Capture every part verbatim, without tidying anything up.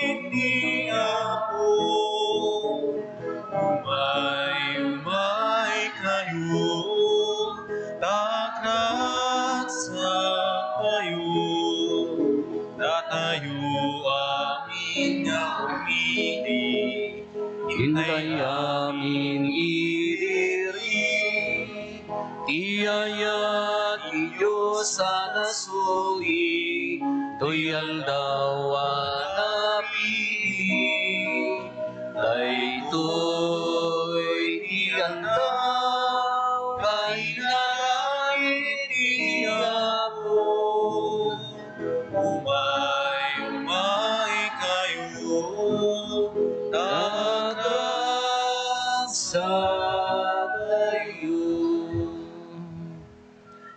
Iti Apo, umay, umay kayo, ta agraksa kayo, datayo amin nga umili, intay amin idiri. Ti ayat ti Dios a nasuli, toy aldaw a napili. Daytoy ti aldaw nga inaramid ti Apo. Umay, umay kayo, ta agraksa kayo.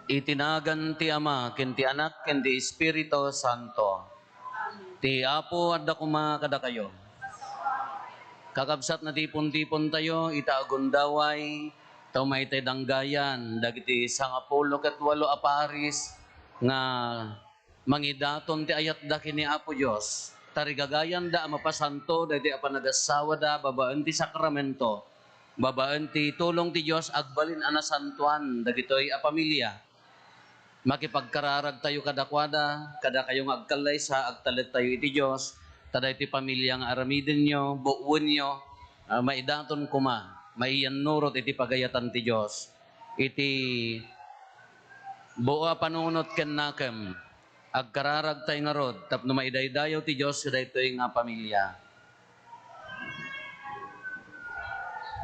Iti nagan ti Ama, ken ti Anak, ken ti Espiritu Santo. Ti Apo adda koma kadakayo. Kakabsat, natipon-tipon tayo ita a gundaway, ta umaytay danggayan dagiti sangapulo ket walo a paris nga mangidaton ti ayatda ken ni Apo Dios. Tarigagayanda a mapasanto daytoy a panagasawada babaen ti sakramento, babaen ti tulong ti Dios, agbalin a nasantoan dagitoy a pamilia. Makipagkararagtayo kadakuada, kadakayo nga agkallaysa, agtalektayo iti Dios, ta daytoy pamilia nga aramidenyo, buoenyo, ah, maidaton koma, maiyannurot iti pagayatan ti Dios. Iti buo a panunot kennakem, agkararagtay ngarud tapno maidaydayaw ti Dios daytoy nga pamilia.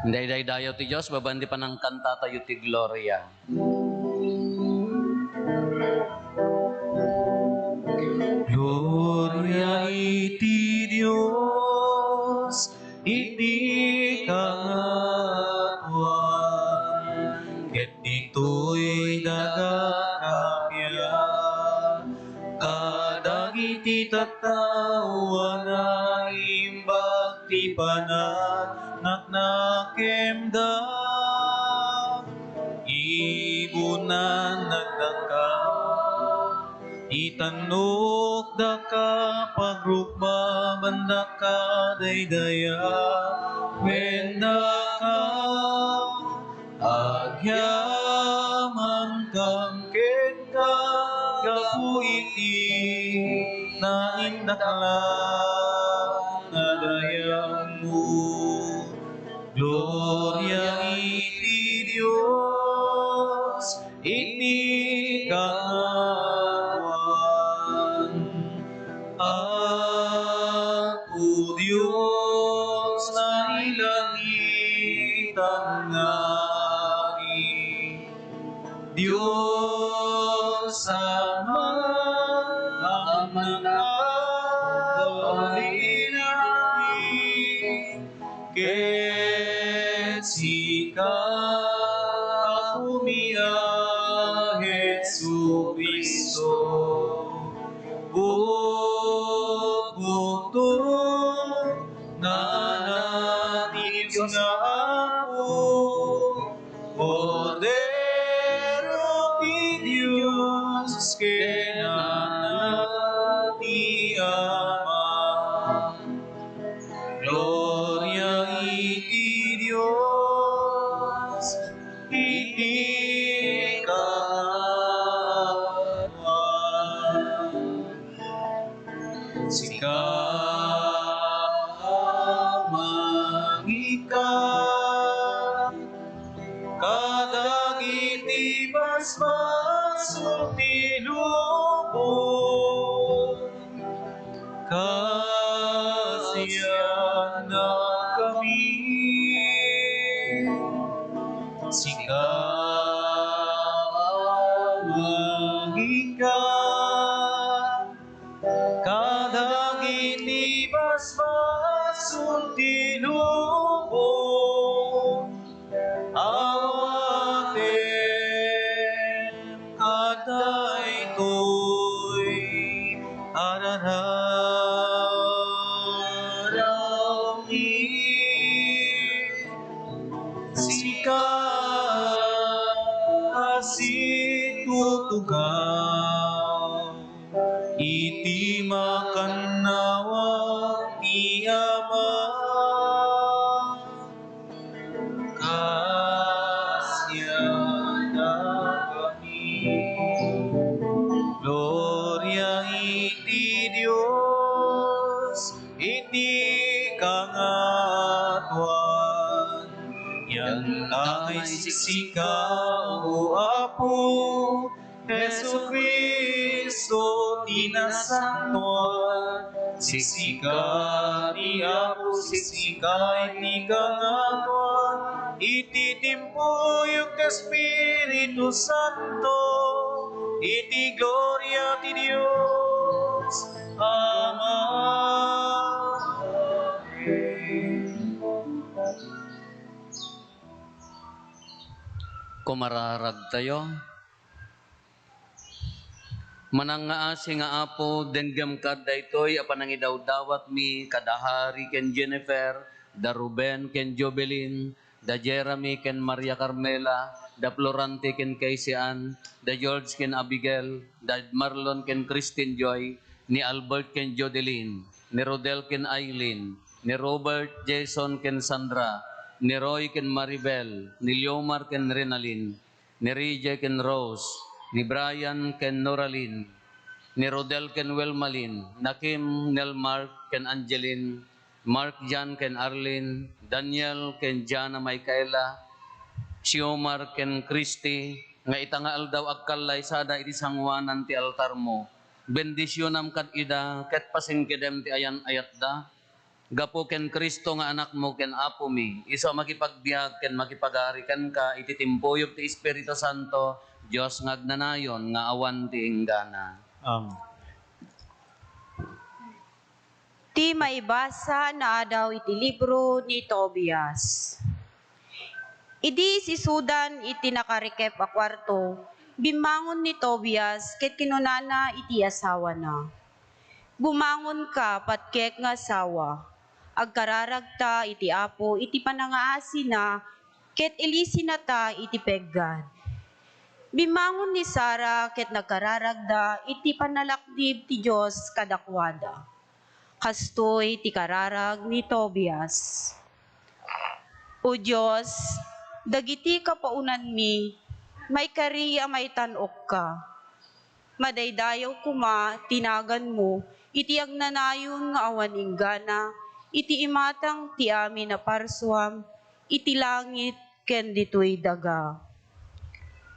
Indaydayaw ti Dios babaen ti panangkantatayo ti Gloria. Gloria iti Dios iti kangatoan, ket ditoy daga kappia, kadagiti tattao a naimbag ti pananaknakemda. Ibunan daka, itannok daka, pagrukbaban daka, daydayawen daka, agyamankam kenka, gapu iti naindaklan a dayagmo. Gloria iti Dios iti kangatoan. Apo Dios, nailangitan nga ari, Dios Ama a mannakabalin, ket sika, Apomi a Jesu-Cristo, butbutona ti Dios nga Apo, Kordero ti Dios, ken Anak ti Ama. Gloria iti Dios iti kangatoan. Sika a mangikat kadagiti basbasol ti lubong, kasiannakami. Sika a mangikat kadagiti basbasol ti lubong, awatem kadaytoy a rararawmi. Sika a situtugaw iti makannawa iti kangatoan. Yan ta nga siksika, O Apo, Jesu-Cristo ti nasantoan. Siksika ti Apo, siksika iti kangatoan. Iti timpuyog ti Espiritu Santo, iti gloria ti Dios Ama. Amen. Kumararagtayo. Manangngaasi nga Apo, denggem kad daytoy a panangidawdawatmi kada Harry ken Jennifer, da Ruben ken Jovelyn, da Jeremy ken Maria Carmela, da Florante ken Casey Ann, da George ken Abigail, da Marlon ken Christine Joy, ni Albert ken Jodeline, ni Rodel ken Aileen, ni Robert, Jason ken Sandra, ni Roy ken Maribel, ni Leomar ken Renalyn, ni Rijay ken Rose, ni Brian ken Noralyn, ni Rodel ken Wilmalyn, Nakim, Nelmark ken Angeline, Mark Jan ken Arlene, Daniel ken Jana Micaela, Siomar ken Christy, nga ita nga aldaw agkallaysada iti sangoanan ti altarmo. Bendisionam kad ida ket pasingkedem ti ayan-ayatda. Gapu ken Cristo nga Anakmo ken Apomi, isu a makipagbiag ken makipagari kenka iti timpuyog ti Espiritu Santo, Dios nga agnanayon nga awan ti inggana. Amen. Ti maibasa naadaw iti libro ni Tobias. Idi isisudan iti nakarikep a kuarto, bimmangon ni Tobias ket kinunana iti asawana, "Bumangonka, patgek nga asawa. Agkararagta iti Apo iti panangaasina ket ilisinata iti peggad." Bimmangon ni Sara ket nagkararagda iti pannalaknib ti Dios kadakuada. Kastoy ti kararag ni Tobias. O Dios, dagiti kapaunanmi, maikari a maitan-okka. Madaydayaw koma ti naganmo iti agnanayon nga awan inggana iti imatang ti amin a parsuam iti langit ken ditoy daga.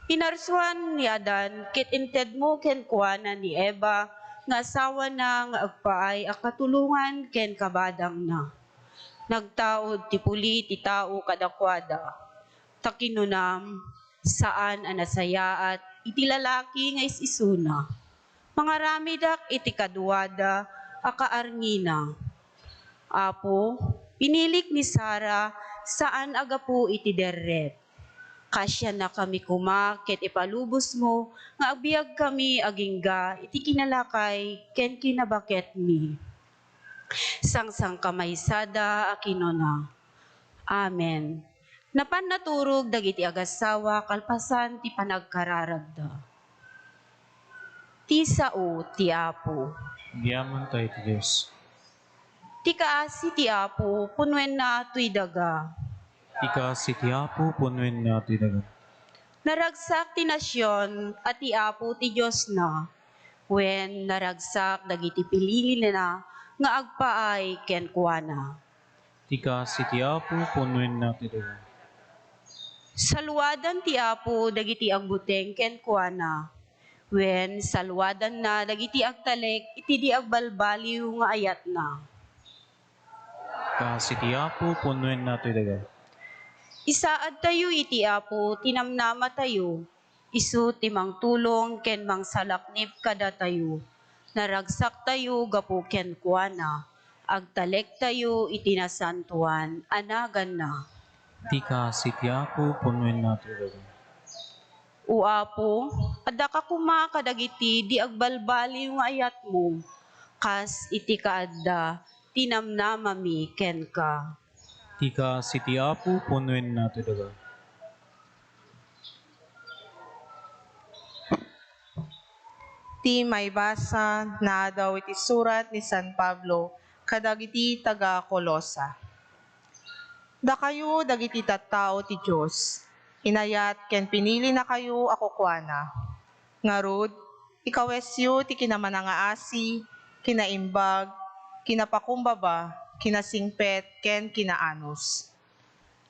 Pinarsuan ni Adan ket intedmo kenkuana ni Eva nga asawana nga agpaay a katulongan ken kabadangna. Nagtaud ti puli ti tao kadakuada, ta kinunam, "Saan a nasayaat iti lalaki nga is-isuna. Mangaramidak iti kaduada a kaarngina." Apo, pinilik ni Sara saan a gapu iti derrep. Kasianakami koma ket ipalubosmo nga agbiagkami agingga iti kinalakay ken kinabaketmi. Sangsangkamaysada a kinuna, "Amen." Napan naturog dagiti agassawa kalpasan ti panagkararagda. Ti sao ti Apo. Agyamankay ti Dios. Ti kaasi ti Apo, punnoenna toy daga. Ti kaasi ti Apo, punnoenna toy daga. Naragsak ti nasion a ti Apo ti Diosna, wen naragsak dagiti pinilina nga agpaay kenkuana. Ti kaasi ti Apo, punnoenna toy daga. Saluadan ti Apo dagiti agbuteng kenkuana, wen saluadanna dagiti agtalek iti di agbalbaliw nga ayatna. Kaasi ti Apo, punnoenna toy daga. Isaadtayo iti Apo ti namnamatayo, isu ti mangtulong ken mangsalaknib kadatayo. Naragsaktayo gapu kenkuana, agtalektayo iti nasantoan a naganna. Ti kaasi ti Apo, punnoenna toy daga. O Apo, addaka koma kadagiti di agbalbaliw nga ayatmo, kas iti kaadda ti namnamami kenka. Ti kaasi ti Apo, punnoenna toy daga. Ti maibasa naadaw iti surat ni San Pablo kadagiti taga-Colosa. Dakayo dagiti tattao ti Dios, inayat ken pinilinakayo a kukuana. Ngarud, ikawesyo ti kinamanangaasi, kinaimbag, kinapakumbaba, kinasingpet, ken kinaanus.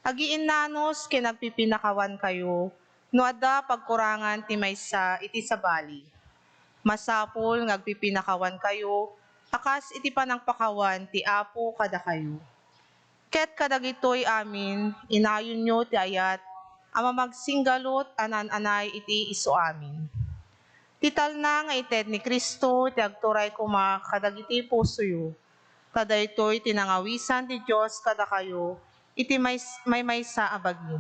Agiinnanus ken agpipinakawankayo no adda pagkurangan ti maysa iti sabali. Masapul nga agpipinakawankayo a kas iti panangpakawan ti Apo kadakayo. Ket kadagitoy amin, inayonyo ti ayat a mamagsinggalut a naan-anay iti isuamin. Ti talna nga ited ni Cristo ti agturay koma kadagiti pusoyo. Ta daytoy ti nangawisan ti Dios kadakayo iti mays-, maymaysa a bagi.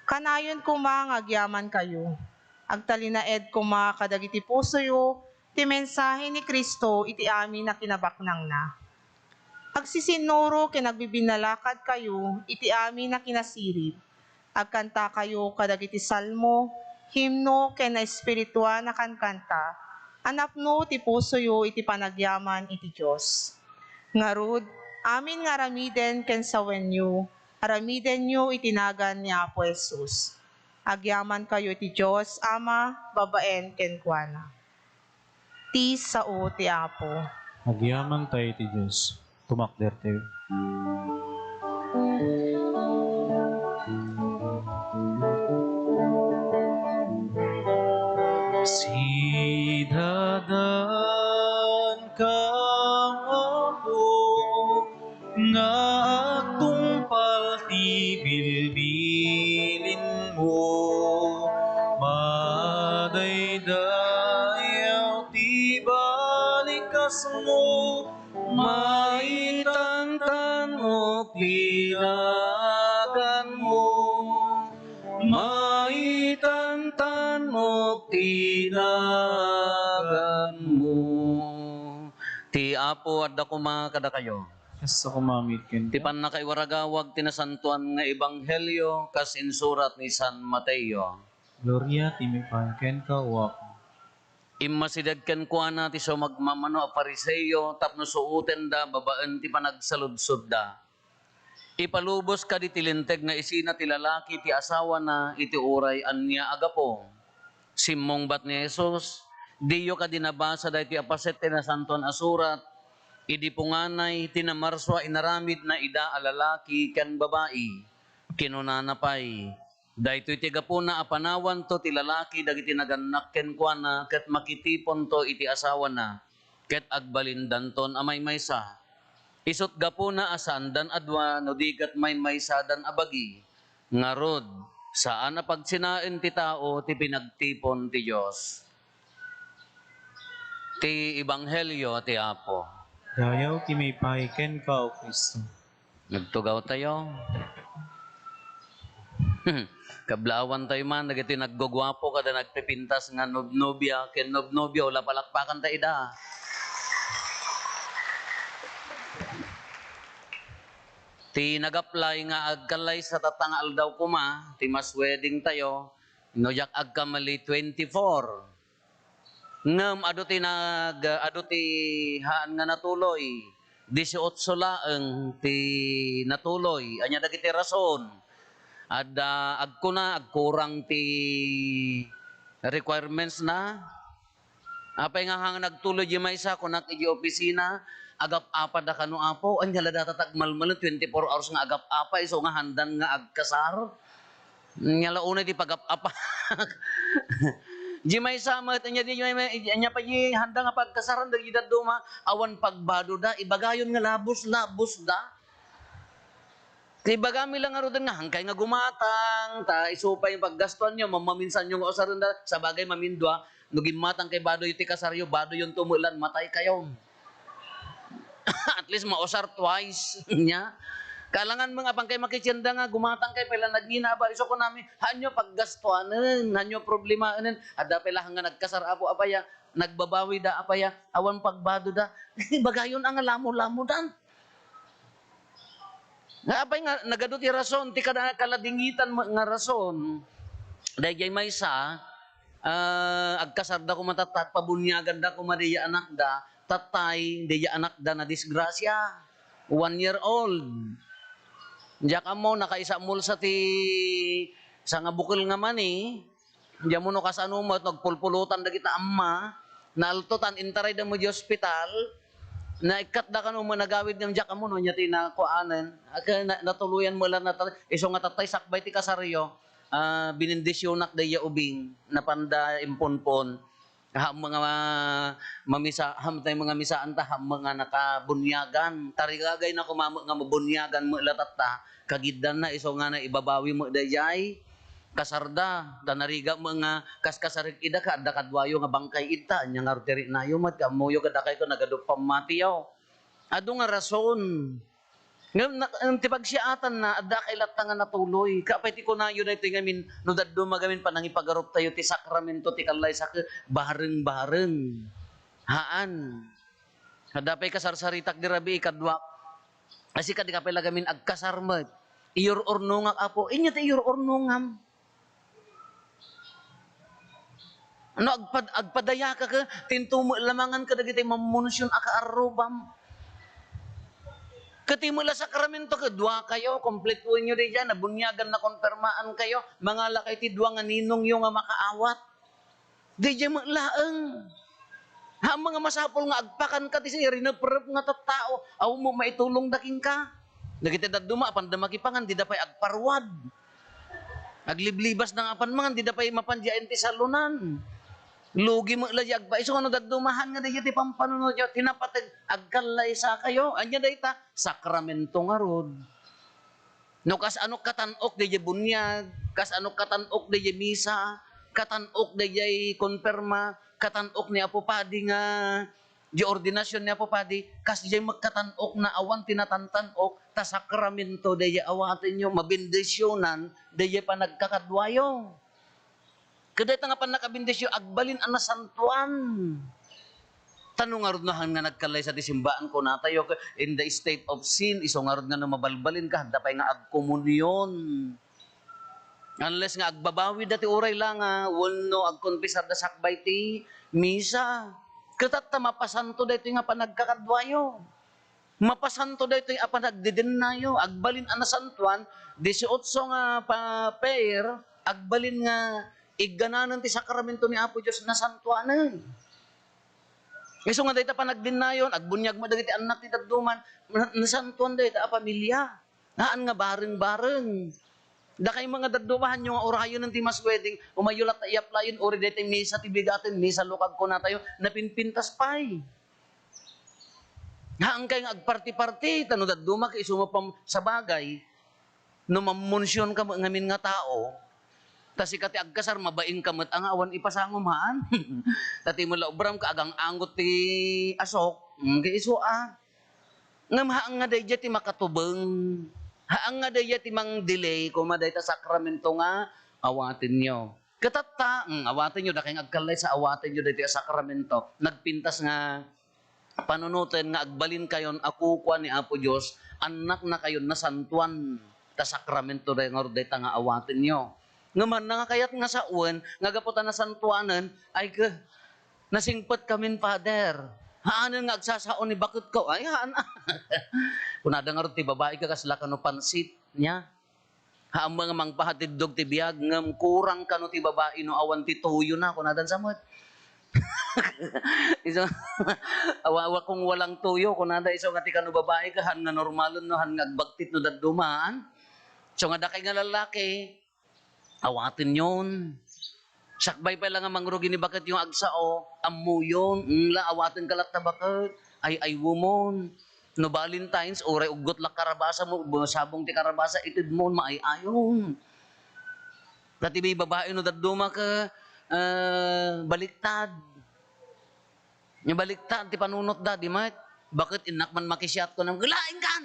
Kanayon koma nga agyamankayo. Agtalinaed koma kadagiti pusoyo ti mensahe ni Cristo iti amin a kinabaknangna. Agsisinnuro ken agbibinnalakadkayo iti amin a kinasirib. Agkantakayo kadagiti salmo, himno, ken naespirituan a kankanta a napno ti pusoyo iti panagyaman iti Dios. Ngarud, amin nga aramiden ken sawenyo, aramidenyo iti nagan ni Apo Jesus. Agyamankayo iti Dios Ama babaen kenkuana. Ti sao ti Apo. Agyamantayo iti Dios. Tumakdertayo. Sidadanka, Apo, nga agtungpal ti bilbilinmo. Madaydayaw ti balikasmo, maitantanok ti naganmo, maitantanok ti naganmo. Ti Apo adda koma kadakayo. Kasta koma met kenka. Ti pannakaiwaragawag ti nasantoan nga ebanghelio kas insurat ni San Mateo. Gloria ti maipaay kenka, O Apo. Immasideg kenkuana ti sumagmamano a Fariseo tapno suotenda babaen ti panagsaludsodda. Ipalubos kadi ti Linteg nga isina ti lalaki ti asawana iti uray ania a gapu? Simmungbat ni Jesus, "Diyo kadi nabasa daytoy a paset ti Nasantoan a Surat? Idi punganay ti namarsua inaramidna ida a lalaki ken babai, kinunana pay, 'Daytoy ti gapuna a panawanto ti lalaki dagiti nagannak kenkuana ket makitiponto iti asawana, ket agbalindanton a maymaysa.' Isut' gapuna a saandan a dua no di ket maymaysadan a bagi. Ngarud, saan a pagsinaen ti tao ti pinagtipon ti Dios." Ti Ebanghelio ti Apo. Dayaw ti maipaay kenka, O Cristo. Nagtugawtayo. Kablaawantayo man dagiti nagguguapo kada nagpipintas nga nobnobia ken nobnobio, la palakpakanta ida. Ti nag-apply nga agkallaysa tatta nga aldaw koma, ti mass wedding tayo, no diak agkamali, twenty-four. Ngem adu ti nag-, adu ti haan nga natuloy, disiotso laeng ti natuloy. Ania dagiti rason? Adda agkuna, agkurang ti requirements na. Apay nga haan nga nagtuloy di maysa, kunak iti opisina, agap-apa da kano, Apo, ania la data tagmalmalen, twenty-four hours nga agap-apa, isu nga handan nga agkasar. Ania la unay ti pagap-apa. Di maysa met, ania di, ania pay di handa nga pagkasaran dagiti dadduma, awan pagbado da, ibagayon nga labos, labos da. Ti ibagami la ngaruden nga, hankay nga gumatang, ta isu pay paggastuanyo, mamaminsanyo nga usaren da, sabagay mamindua, no gimmatang kay badoyo ti kasaryo, badoyon tumelan, matay kayo. At least mausar twice. Nia? Kailangan mo nga pangkay makitienda nga gumatang kay pala nagngina ba? Isu kunami, hanyo paggastuanen, hanyo problemaenen. Adda pala nga nagkasar, Apo, apaya, nagbabawi da, apaya, awan pagbado da. Bagayon ang lamo-lamo dan. Nga apay nga, nagadu ti rason, ti kada-, kaladingitan nga rason, dayjay maysa, ah, agkasarda koma tatta, agpabuniaganda koma dayjay anakda, tattay, dayjay anakda nadisgrasia. One year old. Diak ammo, nakaisa mulsa ti sangabukel nga mani, diammo no kasano met, nagpulpulutan dagita amma, naaltotan, intarayda mo di ospital, Naikkat da kano met nagawid ngem diak ammo no ania ti nakuanen. Aka na, natuloyan met la nata, isu nga tattay sakbay ti kasaryo, ah, binindisionak daydiay ubing, napanda impunpon. Haan nga ma-, mamisa, haan tay nga misaan ta, haan nga nakabunyagan. Tarigagayna koma met nga mabunyagan met la tatta, kagiddanna isu nga naibabawi met daydiay kasarda. Ta narigat met nga kas kasarek ida ket adda kaduayo nga bangkay idta, ania ngarud ti riknayo met, ket ammoyo ket dakayto nagadu pammatiyo. Adu nga rason. Ngem na, ngem ti pagsiatanna, adda kay latta nga natuloy. Kaapay ti kunayo daytoy ngamin, no dadduma ngamin panangipagaruptayo ti sakramento ti kallaysa ket bareng-bareng. Haan. Adda pay kasarsaritak di rabii kaduak. Asi kadi ka pay la ngamin agkasar met. Iyur-urnongak, Apo. Ania ti iyur-urnongam? No agpad-, agpadayaka ket tinto met lamangan kadagiti mammunsion a kaarrubam. Ket ti met la sakramento ket duakayo, kompletuenyo daydiay, nabuniagan, nakonpermaankayo, mangalakayo ti dua nga ninongyo nga makaawat. Daydiay met laeng. Haan nga masapul nga agpakanka ti sirineprep nga tattao, awan met maitulongda kenka. Dagiti dadduma, apanda makipangan, dida pay agparuad. Agliblibasda nga apan mangan, dida pay mapan diay ti salonan. Lugi met la diay agpa-, isu nga no dadduma, haan nga daydiay ti pampanunotyo, ti napateg, agkallaysakayo. Ania dayta? Sakramento ngarud. No kasano katan-ok daydiay buniag, kasano katan-ok daydiay misa, katan-ok daydiay konperma, katan-ok ni Apo Padi nga, diay ordinasion ni Apo Padi, kasdiay met katan-ok nga awan ti natantan-ok, ta sakramento daydiay awatenyo, mabendisionan daydiay panagkakaduayo. Ket dayta nga pannakabendisio, agbalin a nasantoan. Ta no ngarud no haan nga nagkallaysa ti simbaan, kunatayo, in the state of sin, isu ngarud nga no mabalbalinka, adda pay nga agkomunion. Unless nga agbabawida ti uray la nga wenno agkonfesarda sakbay ti misa. Ket tatta, mapasanto daytoy nga panagkakaduayo. Mapasanto daytoy a panagdidennayo. Agbalin a nasantoan, disiotso nga pa-, pair, agbalin nga iggananen ti sakramento ni Apo Dios, nasantoanen. Isu nga dayta panagdennayon, agbuniag met dagiti annak ti dadduman, na-, nasantoan dayta a pamilia. Haan nga bareng-bareng. Dakay nga daddumahanyo nga urayonen ti mass wedding, umayyo latta i-applyen, uray dayta misa ti bigaten, misa lokal kunatayo, napinpintas pay. Haan kay nga agparti-parti, ta no dadduma ket isu nga pam-, sabagay, no mammunsionka met ngamin nga tao, ta sika ti agkasar, mabainka met a nga awan ipasangom, haan? Ta ti met la obram ket agang-angot ti asok, mm, ket isu a. Ngem haan nga daydiay ti makatubeng. Haan nga daydiay ti mangdelay koma dayta sakramento nga awatenyo. Ket tatta, mm, awatenyo, dakay nga agkallaysa, awatenyo daytoy a sakramento. Nagpintas nga panunoten nga agbalinkayon a kukua ni Apo Dios, annaknakayon, nasantoan ta sakramento day ngarud dayta nga awatenyo. Ngem haan nga kayat nga sawen nga gapu ta nasantoanen, ay ke, nasingpetkamin, Father. Haanen nga agsasao ni baketko. Ay, haan. Kunada ngarud ti babai, kasla kano pansit, nia? Haan nga mangpahatiddog ti biag, ngem kurang kano ti babai no awan ti tuyona, kunadan sa met. Isu, awa, awa kung walang tuyo, kunada, isu nga ti kano babai, haan nga normalen no, haan nga agbagtit no daddumaan. So nga dakay nga lalaki, awatenyon. Sakbay pay la nga mangrugi ni baketyo nga agsao, ammoyon, mm, la, awatenka latta baket, ay, ay, woman. No Valentine's, uray uggot la karabasa mo, sabong ti karabasa, itedmon, maay-ayon. Dati may babae no dadduma ket, eh, baliktad. Nya baliktad ti panunotda, di met. Baket innak man makisiat, kunam, "Laingkan!"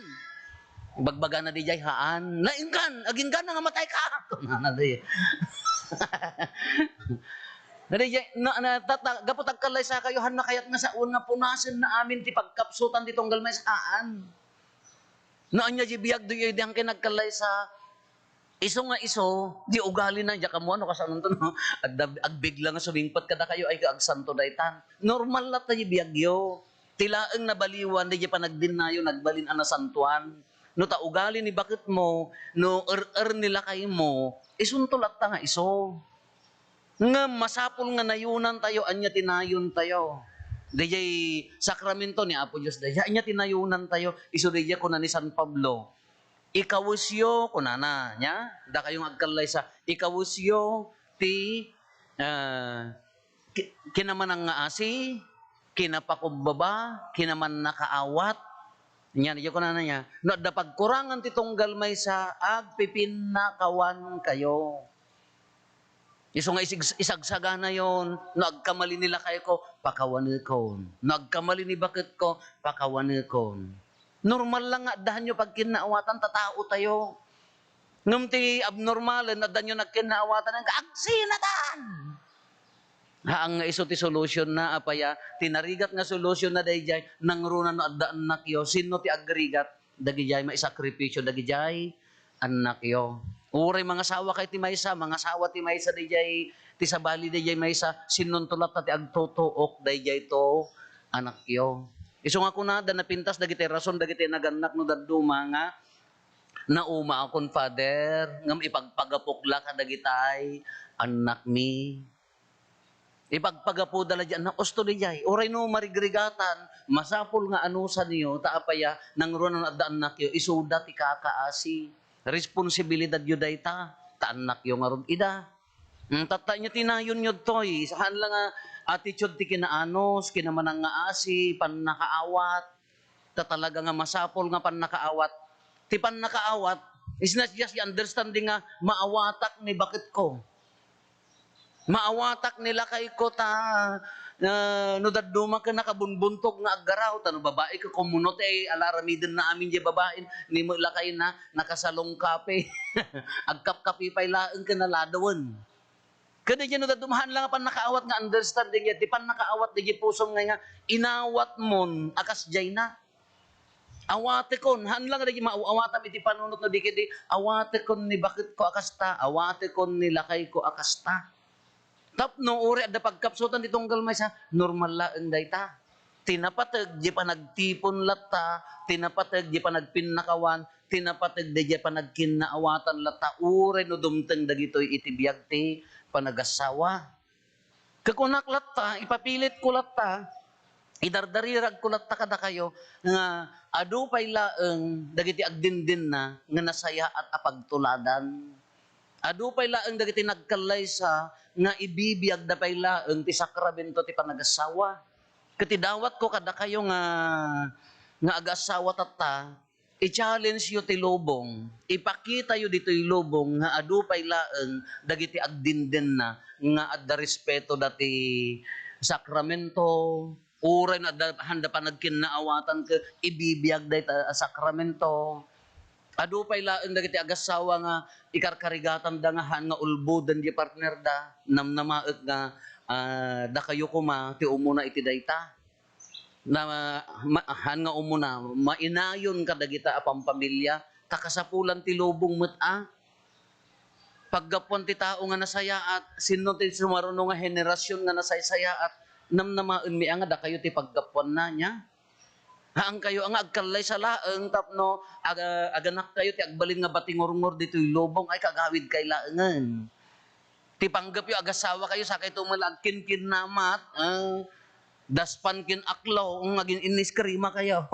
Ibagbagana diay, "Haan." "Laingkan! Aginggana nga matayka!" Kunana diay. Diay, na, na, tata, gapu ta agkallaysakayo, haan nga kayat nga sawen nga punasenna amin ti pagkapsutan ti tunggal maysa, haan. No ania diay biagyo, diay haan nga agkallaysa, isu nga isu, diay ugalina, diay kammuan no kasanonto, no? Agda-, agbigla nga sumingpet kadakayo, ay, agsanto daytan. Normal latta diay biagyo. Ti laeng nabaliwan, diay panagdennayo, nagbalin a nasantoan. No ta ugali ni baketmo, no er-er ni lakaymo, isunto latta nga isu. Ngem masapul nga nayonantayo, ania ti nayontayo? Dayjay sakramento ni Apo Dios dayjay. Ania ti nayonantayo? Isu dayjay kuna ni San Pablo, "Ikawesyo," kunana, nia? Dakayo nga agkallaysa, "Ikawesyo ti, ah, ki-, kinamanangngaasi, kinapakumbaba, kinamannakaawat." Nia, dayjay kunana nia, "No adda pagkurangan ti tunggal maysa, agpipinnakawankayo." Isu nga isig-, isagsaganayon, no agkamali ni lakayko, pakawanekon. No agkamali ni baketko, pakawanekon. Normal lang nga addahanyo pagkinnaawatan, ta tao tayo. Ngem ti abnormalen, addanyo nagkinnaawatan, nga agsinatan! Haan nga isu ti solution na, apaya, ti narigat nga solution na dayjay, nangruna no adda annakyo, sinno ti agrigat? Dagijay maisakripisyo dagijay annakyo. Uray mangasawa kay ti maysa, mangasawa ti maysa dayjay, ti sabali dayjay maysa, sinnonto latta ti agtutuok dayjay to anakyo. Isu nga kunada, napintas dagiti rason dagiti nagannak no dadduma nga, "Naumaakon, Father, ngem ipagpagapok la kadagitay annakmi." Ipagpagapuda la diay annak, usto diay. Uray no marigrigatan, masapul nga anusanyo, ta apaya, nangruna no adda annakyo, isuda ti kakaasi. Responsibilidadyo dayta, ta annakyo ngarud ida. Hmm, tatta, ania ti nayonyo ditoy? Saan la nga attitude ti kinaanus, kinamanangngaasi, pannakaawat. Ta talaga nga masapul nga pannakaawat. Ti pannakaawat is not just the understanding nga maawatak ni baketko. Maawatak ni lakayko ta, ah, no dadduma ken nakabunbuntog nga aggaraw, ta no babai ket kumuno ti alaramidenna amin diay babain, ni met lakayna nakasalong kape. Agkapkape pay laeng ken naladawen. Ket diay no dadduma, haan la nga pannakaawat nga understanding, ti pannakaawat diay pusom nga, nga inawatmon a kasdiayna. Awatekon, haan la nga dagiti maaw-awatam iti panunot no di ketdi, awatekon ni baketko a kasta, awatekon ni lakayko a kasta. Tapno uray adda pagkapsutan ti tunggal maysa, normal laeng dayta. Ti napateg, di panagtipon latta, ti napateg, di panagpinnakawan, ti napateg, di panagkinnaawatan latta, uray no dumteng dagitoy iti biag ti panagassawa. Kakunak latta, ipapilitko latta, idardariragko latta kadakayo nga adu pay laeng dagiti agdindinna nga nasayaat a pagtuladan. Adu pay laeng dagiti nagkallaysa nga ibibiagda pay laeng ti sakramento ti panagassawa. Ket idawatko kadakayo nga, nga agassawa tatta, i-challenge-yo ti lubong, ipakitayo ditoy lubong nga adu pay laeng dagiti agdindinna nga adda respeto dati sakramento, uray no adda, handa panagkinnaawatan ket ibibiag dayta a sakramento. Adu pay laeng dagiti agassawa nga ikarkarigatanda nga haan nga ulboden ti partnerda, namnamaek nga, ah, dakayo koma ti umuna iti dayta. Na, ma-, haan nga umuna, mainayon kadagita a pampamilya, ta kasapulan ti lubong met a. Paggapuan ti tao nga nasayaat, sinno ti sumaruno nga henerasyon nga nasaysayaat, namnamaenmi a nga dakayo ti paggapuanna, nia? Haankayo a nga agkallaysa laeng tapno aga-, aganakkayo ti agbalin nga batingurngur ditoy lubong, ay kagawidkay laengen. Ti panggepyo, agassawakayo, sakayto met la agkinkinnamat, ah, daspan ken aklaw, nga agin-iniskrima kayo.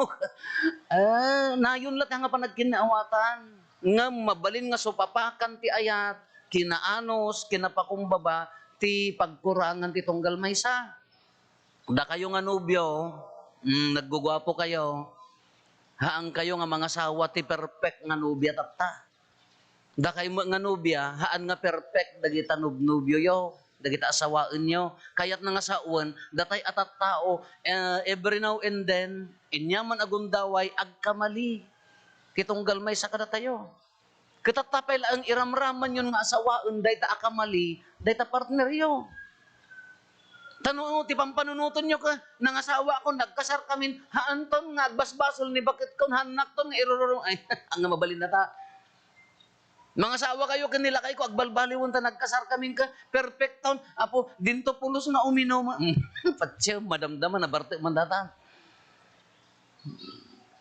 Ah, nayon la ti nga panagkinnaawatan. Ngem mabalin nga supapakan ti ayat, kinaanus, kinapakumbaba, ti pagkurangan ti tunggal maysa. Dakayo nga nobio, mm, nagguguapo kayo, haankayo nga mangasawa ti perfect nga nobia tatta. Dakay met nga nobia, haan nga perfect dagita nobnobioyo, dagita asawaenyo. Kayatna nga sawen, datay a tattao, eh, every now and then, ania man a gundaway, agkamali. Ti tunggal maysa kadatayo. Ket tatta pay laeng iramramanyon nga asawaen dayta a kamali, dayta partneryo. Ta no ti pampanunotenyo ket nangasawakon, nagkasarkamin, haanton nga agbasbasol ni baketkon, haannakton nga irururong, ay, ania mabalinna ta. Mangasawakayo ken ni lakayko, agbalbaliwen ta nagkasarkamin ket perfecton, apo, dinto pulos nga uminum. Patse, madamdama, nabarte man data.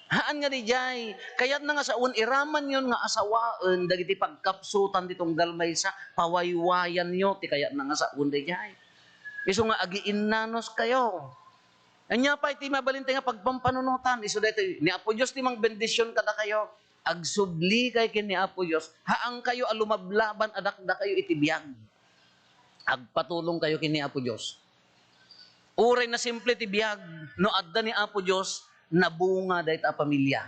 Haan nga didiay, kayatna nga sawen, iramanyon nga asawaen dagiti pagkapsutan ti tunggal maysa, pawaywayanyo ti kayatna nga sawen didiay. Isu nga agiinnanos kayo. Ania pay ti mabalin tayo nga pagpampanunotan? Isu daytoy, ni Apo Dios ti mangbendision kadakayo. Agsublikay ken ni Apo Dios. Haankayo a lumablaban a dakdakayo iti biag. Agpatulongkayo ken ni Apo Dios. Uray na simple ti biag, no adda ni Apo Dios, nabunga dayta a pamilia.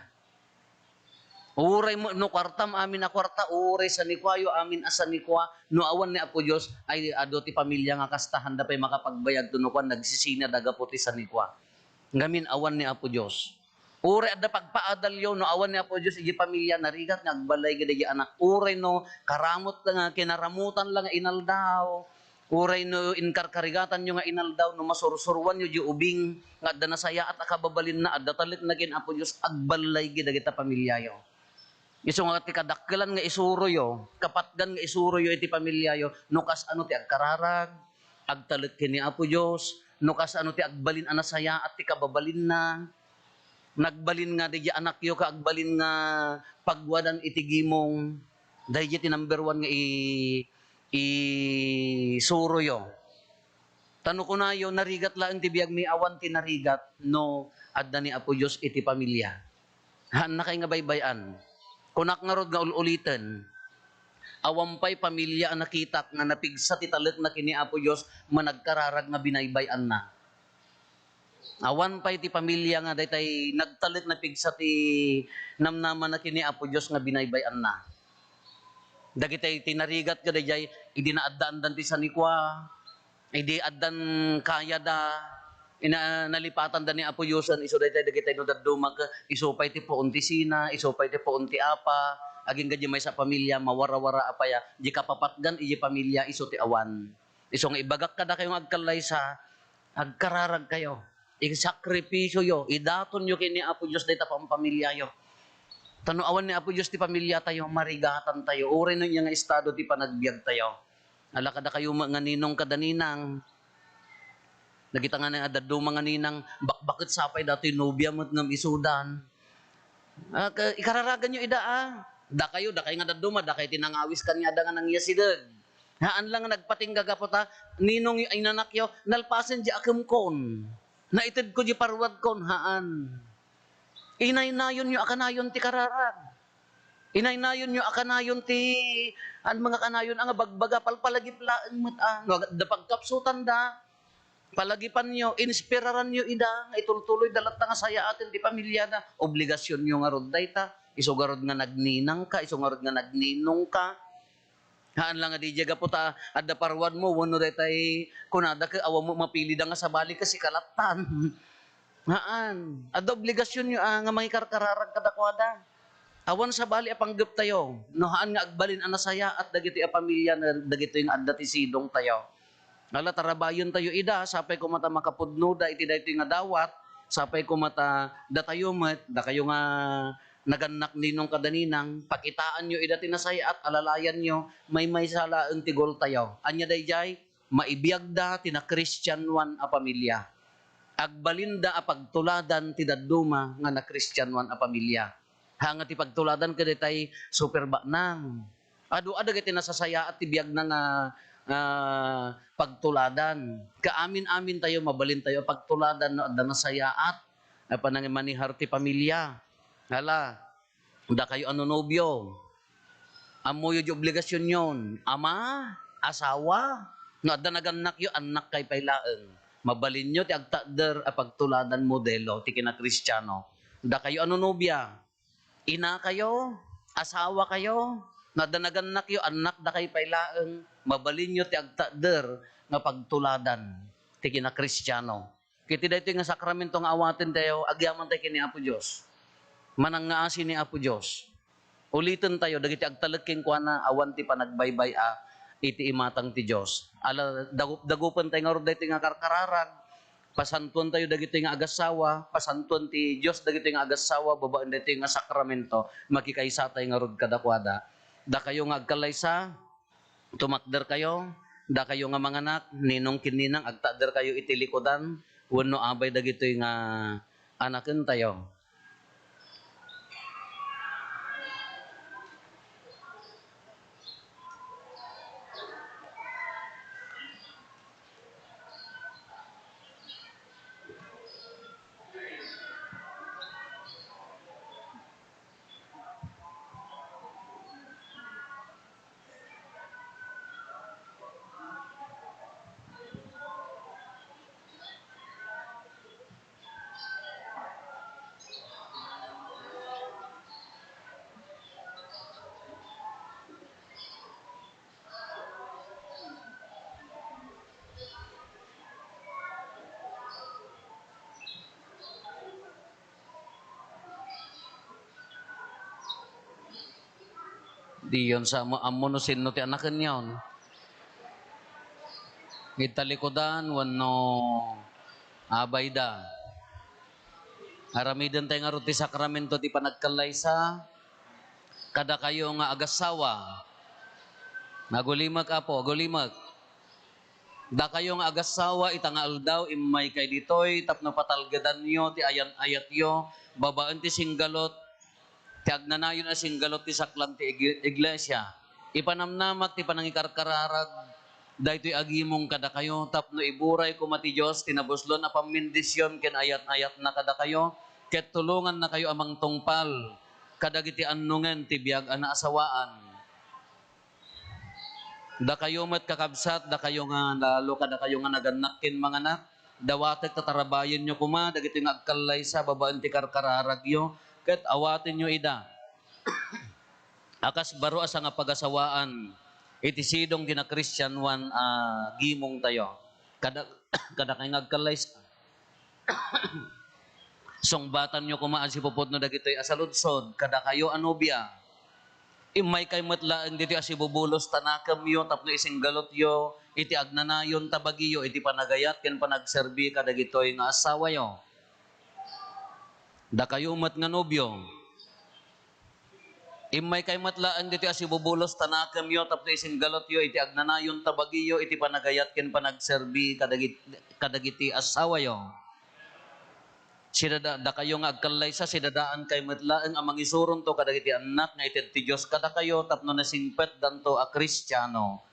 Uray mo, no kuartam amin a kuarta, uray sanikuayo amin a sanikua, no awan ni Apo Dios, ay adu ti pamilia nga kasta, haanda pay makapagbayag to no kuan, nagsisinada gapu ti sanikua. Ngamin awan ni Apo Dios. Uray adda pagpaadalyo, no awan ni Apo Dios, iti pamilia, narigat nga agbalay gid iti anak. Uray no karamot nga kinaramutan la nga inaldaw, uray no inkarkarigatanyo nga inaldaw, no masursuruanyo di ubing nga adda nasayaat a kababalinna, adda talekna ken Apo Dios, agbalay gid dagita pamiliayo. Isu nga ti kadakkelan nga isuroyo, kapatgan nga isuroyo iti pamiliayo, no kasano ti agkararag, agtalek ken ni Apo Dios, no kasano ti agbalin a nasayaat ti kababalinna, nagbalin nga daydi anakyo ka agbalin nga pagwadan iti gimong, daydi ti number one nga i-, isuroyo. Ta no kunayo, narigat laeng ti biagmi, awan ti narigat no adda ni Apo Dios iti pamilia. Haannakay nga baybay-an. Kunak ngarud nga ul-uliten, awan pay pamilia a nakitak nga napigsa ti talekna ken ni Apo Dios managkararag nga binaybay-anna. Awan pay ti pamilia nga daytay nagtalek napigsa ti namnamana ken ni Apo Dios nga binaybay-anna. Dagitay ti narigat kadaydiay, idi naaddaandan ti sanikua, idi addan kayada, ina-, nalipatanda ni Apo Diosen, isu daytay dagitay no dadduma ket isu pay ti puon ti sina, isu pay ti puon ti apa, agingga di maysa a pamilia, mawarawara a paya, di kapapatgan iti pamilia, isu ti awan. Isu nga ibagak kadakayo nga agkallaysa, agkararagkayo. Isakripisioyo, idatonyo ken ni Apo Dios dayta pampamiliayo. Ta no awan ni Apo Dios ti pamiliatayo, marigatantayo. Uray no ania nga estado ti panagbiagtayo. Ala kadakayo met nga ninong kada ninang. Dagita nga ni-, dadduma nga ninang, bakbaket sapay datoy nobia met ngem isudan. Ah, ka-, ikararaganyo ida, ah. Dakayo, dakay nga dadduma, dakay ti nangawis kaniada nga nangyasideg. Haan lang nga nagpatingga gapu ta, ninong y-, inanakyo, nalpasen di akemkon. Naitedko di parwadkon, haan. Inaynayonyo a kanayon ti kararag. Inaynayonyo a kanayon ti, an mga kanayon, a nga bagbaga, palpalagip laeng met, ah. No, da pagkapsutanda, palagipanyo, inspiraranyo ida nga itultuloyda latta nga sayaaten ti pamiliada. Obligasionyo ngarud dayta. Isu ngarud nga nagninangka, isu ngarud nga nagninongka. Haan la nga didiay gapu ta adda parwadmo wenno daytay kunada ket awan met mapilida nga sabali ket sika lattan. Haan. Adda obligasionyo, ah, nga mangikarkararag kadakuada. Awan sabali a panggeptayo no haan nga agbalin a nasayaat dagitoy a pamilya nga dagitoy nga adda ti sidongtayo. Ala, tarabayentayo ida, sapay koma ta makapudnoda iti daytoy nga dawat, sapay koma ta datayo met, dakayo nga nagannak ninong kada ninang, pakitaanyo ida ti nasayaat, alalayanyo, maymaysa laeng ti goaltayo. Ania daydiay? Maibiagda ti nakristianoan a pamilya. Agbalinda a pagtuladan ti dadduma nga nakristianoan a pamilya. Haan nga ti pagtuladan kadaytay super baknang. Adu a dagiti nasasayaat ti biagna nga, ah, pagtuladan. Kaamin-amintayo, mabalintayo a pagtuladan no adda nasayaat a panangimanihar ti pamilya. Hala, dakayo a nonobio, ammoyo di obligasionyon, ama, asawa, no adda nagannakyo, annakkayo pay laeng. Mabalinyo ti agtakder a pagtuladan modelo ti kinakristiano. Dakayo a nonobia, inakayo, asawakayo, no adda nagannakyo, annakdakayo pay laeng, mabalinyo ti agtakder nga pagtuladan ti kinakristiano. Ket iti daytoy nga sakramento nga awatentayo, agyamantay ken ni Apo Dios. Manangngaasi ni Apo Dios. Ulitentayo, dagiti agtalek kenkuana, awan ti panagbaybay-a iti imatang ti Dios. Ala, dagup-, dagupentayo ngarud daytoy nga karkararag, pasantuentayo dagitoy nga agassawa, pasantuan ti Dios dagitoy nga agassawa babaen daytoy nga sakramento, makikaysatayo ngarud kadakuada. Dakayo nga agkallaysa, tumakderkayo, dakayo nga manganak, ninong ken ninang, agtakderkayo iti likudan, wenno abay dagitoy nga anakentayo. Diyon sa mo-, ammo no sinno ti anaken yaon. Ita likudan wenno abayda. Aramiden tay ngarud ti sakramento ti panagkallaysa kadakayo nga agassawa. Agulimek, Apo, agulimek. Dakayo nga agassawa, ita nga aldaw, immaykay ditoy tapno patalgedanyo ti ayan-ayatyo babaen ti singgalot, ti agnanayon a singgalot ti saklang ti ig-, iglesia. Ipanamnamak ti panangikarkararag daytoy agimong kadakayo tapno iburay koma ti Dios ti nabuslon a pammendision ken ayat-ayatna kadakayo ket tulongannakayo a mangtungpal kadagiti annongen ti biag a naasawaan. Dakayo met, kakabsat, dakayo nga lalo kadakayo nga nagannak ken manganak, dawatek ta tarabayenyo koma dagiti nga agkallaysa babaen ti karkararagyo, ket awatenyo ida a kas baro a sangapagasawaan iti sidong ti nakristianoan a gimongtayo. Kada-, kadakay nga agkallaysa. Sungbatanyo koma a sipupudno dagitoy a saludsod kadakayo a nobia. Immaykay met laeng ditoy a sibubulos ta nakemyo tapno isinggalotyo iti agnanayon ta bagiyo iti panagayat ken panagserbi kadagitoy nga assawayo. Dakayo met nga nobio, immaykay met laeng ditoy a sibubulos ta nakemyo tapno isinggalotyo iti agnanayon ta bagiyo iti panagayat ken panagserbi kadagit-, kadagiti assawayo. Sidada-, dakayo nga agkallaysa, sidadaankay met laeng a mangisuronto kadagiti annak nga ited ti Dios kadakayo tapno nasingpetdanto a Kristiano.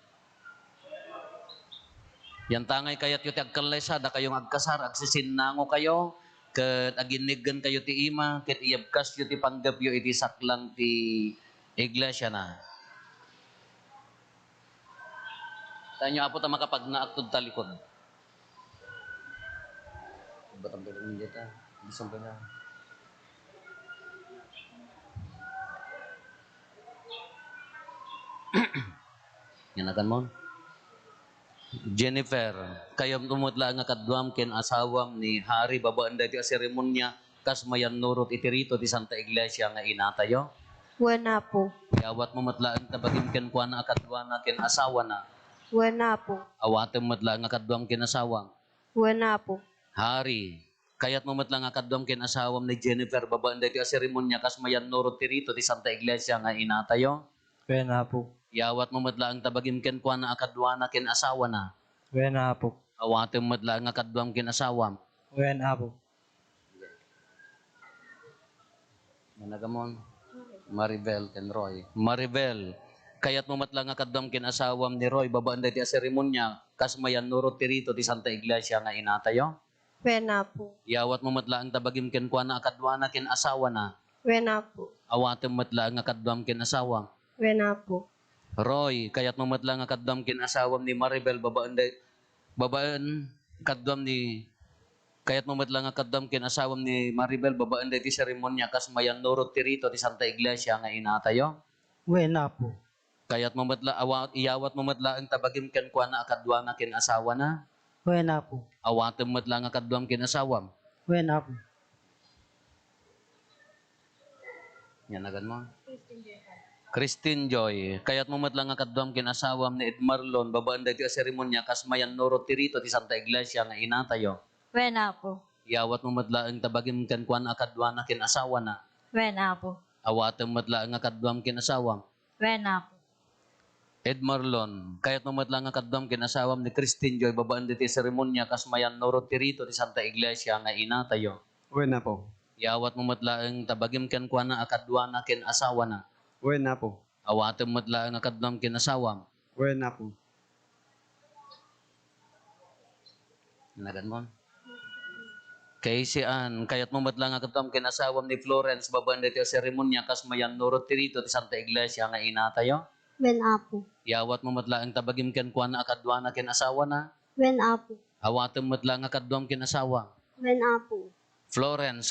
Yantangay kayatyo ti agkallaysa, dakayo nga agkasar, agsisinnangokayo, ket aginniggenkayo ti ima, ket iyebkasyo ti panggepyo iti saklang ti iglesiana. Tayo, Apo, ta makapagnaak tud talikod. Batang pwede mo dito. Gusto ko na. Yan, agan mo. Jennifer, kayatmo met laeng nga kaduam ken asawam ni Harry babaen daytoy a seremonia kas mayannurot iti rito ti Santa Iglesia nga inatayo? Wen, Apo. Iyawatmo met laeng ta bagim kenkuana a kaduana ken asawana? Wen, Apo. Awatem met laeng nga kaduam ken asawam? Wen, Apo. Harry, kayatmo met laeng nga kaduam ken asawam ni Jennifer babaen daytoy a seremonia kas mayannurot ti rito ti Santa Iglesia nga inatayo? Wen, Apo. Iyawatmo met laeng ta bagim kenkuana a kaduana ken asawana? Wen, Apo. Awatem met laeng nga kaduam ken asawam? Wen, Apo. Managamon, Maribel ken Roy. Maribel, kayatmo met laeng nga kaduam ken asawam ni Roy babaen daytoy a seremonia kas mayannurot ti rito ti Santa Iglesia nga inatayo? Wen, Apo. Iyawatmo met laeng ta bagim kenkuana a kaduana ken asawana? Wen, Apo. Awatem met laeng nga kaduam ken asawam? Wen, Apo. Roy, kayatmo met laeng nga kaduam ken asawam ni Maribel babaen day-, babaen kaduam ni, kayatmo met laeng nga kaduam ken asawam ni Maribel babaen daytoy seremonia kas mayannurot ti rito ti Santa Iglesia nga inatayo? Wen, Apo. Kayatmo met la-, awa-, iyawatmo met laeng ta bagim kenkuana a kaduana ken asawana? Wen, Apo. Awatem met laeng nga kaduam ken asawam? Wen, Apo. Yan, agan mo. Christine Joy, kayatmo met laeng nga kaduam ken asawam ni Ed Marlon babaen daytoy a seremonia kas mayannurot ti rito ti Santa Iglesia nga inatayo? Wen, Apo. Iyawatmo met laeng ta bagim kenkuana a kaduana ken asawana? Wen, Apo. Awatem met laeng nga kaduam ken asawam? Wen, Apo. Ed Marlon, kayatmo met laeng nga kaduam ken asawam ni Christine Joy babaen ditoy seremonia kas mayannurot ti rito ti Santa Iglesia nga inatayo? Wen, Apo. Iyawatmo met laeng ta bagim kenkuana a kaduana ken asawana? Wen, Apo. Awatem met laeng nga kaduam ken asawam? Wen, Apo. Nagan mo? Casey Ann, kayatmo met laeng nga kaduam ken asawam ni Florence babaen ditoy a seremonia kas mayannurot ti rito ti Santa Iglesia nga inatayo? Wen, Apo. Iyawatmo met laeng ta bagim kenkuana a kaduana ken asawana? Wen, Apo. Awatem met laeng nga kaduam ken asawam? Wen, Apo. Florence,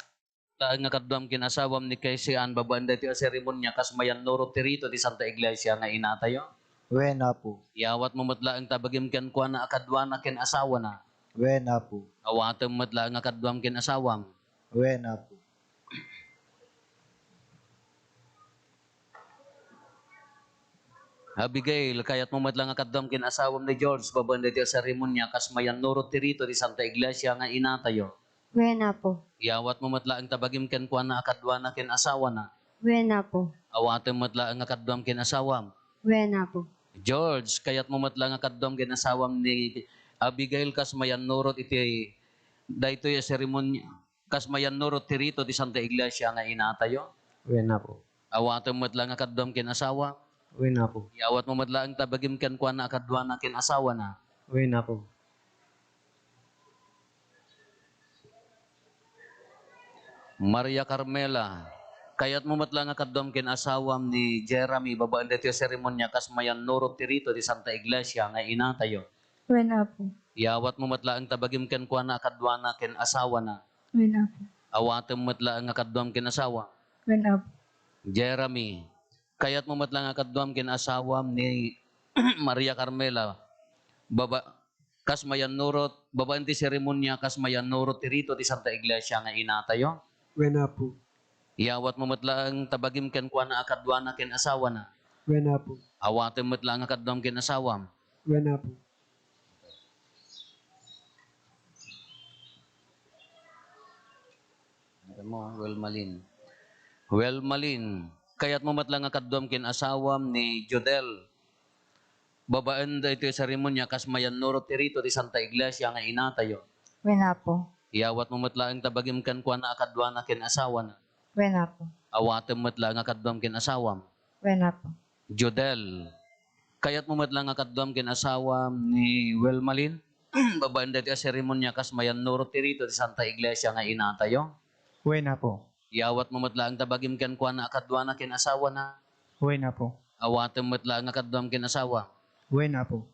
laeng nga kaduam ken asawam ni Casey Ann babaen daytoy a seremonia kas mayannurot ti rito ti Santa Iglesia nga inatayo? Wen, Apo. Iyawatmo met laeng ta bagim kenkuana a kaduana ken asawana? Wen, Apo. Awatem met laeng nga kaduam ken asawam? Wen, Apo. Abigail, kayatmo met la nga kaduam ken asawam ni George babaen daytoy a seremonia kas mayannurot ti rito ti Santa Iglesia nga inatayo? Wen, Apo. Iyawatmo met laeng ta bagim kenkuana a kaduana ken asawana? Wen, Apo. Awatem met laeng nga kaduam ken asawam? Wen, Apo. George, kayatmo met la nga kaduam ken asawam ni Abigail kas mayannurot iti daytoy a seremonia, kas mayannurot ti rito ti Santa Iglesia nga inatayo? Wen, Apo. Awatem met la nga kaduam ken asawa? Wen, Apo. Iyawatmo met laeng ta bagim kenkuana a kaduana ken asawana? Wen, Apo. Maria Carmela, kayatmo met la nga kaduam ken asawam ni Jeremy babaen daytoy a seremonia kas mayannurot ti rito ti Santa Iglesia nga inatayo? Wen, Apo. Iyawatmo met laeng ta bagim kenkuana a kaduana ken asawana? Wen, Apo. Awatem met laeng nga kaduam ken asawa? Wen, Apo. Jeremy, kayatmo met la nga kaduam ken asawam ni Maria Carmela, baba-, kas mayannurot, babaen ti seremonia, kas mayannurot ti rito ti Santa Iglesia nga inatayo? Wen, Apo. Iyawatmo met laeng ta bagim kenkuana a kaduana ken asawana? Wen, Apo. Awatem met laeng a kaduam ken asawam? Wen, Apo. Ano mo, Welmalin? Welmalin, kayatmo met la nga kaduam ken asawam ni Jodel babaen daytoy a seremonia kas mayannurot ti rito ti Santa Iglesia nga inatayo? Wen, Apo. Iyawatmo met laeng ta bagim kenkuana a kaduana ken asawana? Wen, Apo. Awatem met laeng a kaduam ken asawam? Wen, Apo. Jodel, kayatmo met la nga kaduam ken asawam ni Welmalin babaen daytoy a seremonia kas mayannurot ti rito ti Santa Iglesia nga inatayo? Wen, Apo. Iyawatmo met laeng ta bagim kenkuana a kaduana ken asawana? Wen, Apo. Awatem met laeng a kaduam ken asawa? Wen, Apo.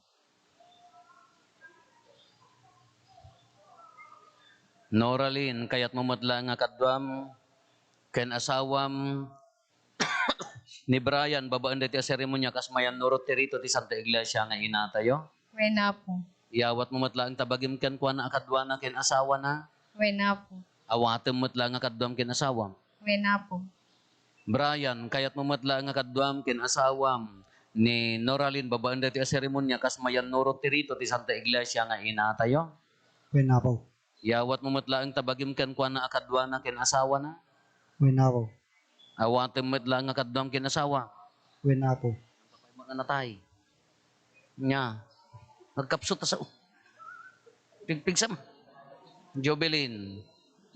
Noralin, kayatmo met laeng a kaduam ken asawam ni Brian babaen daytoy a seremonia kas mayannurot ti rito ti Santa Iglesia nga inatayo? Wen, Apo. Iyawatmo met laeng ta bagim kenkuana a kaduana ken asawana? Wen, Apo. Awatem met laeng a kaduam ken asawam? Wen, Apo. Brian, kayatmo met laeng a kaduam ken asawam ni Noralin babaen daytoy a seremonia kas mayannurot ti rito ti Santa Iglesia nga inatayo? Wen, Apo. Iyawatmo met laeng ta bagim kenkuana a kaduana ken asawana? Wen, Apo. Awatem met laeng a kaduam ken asawa? Wen, Apo. Mga natay. Nya, nagkapsut ta sao. Pigpigsam. Jovelyn,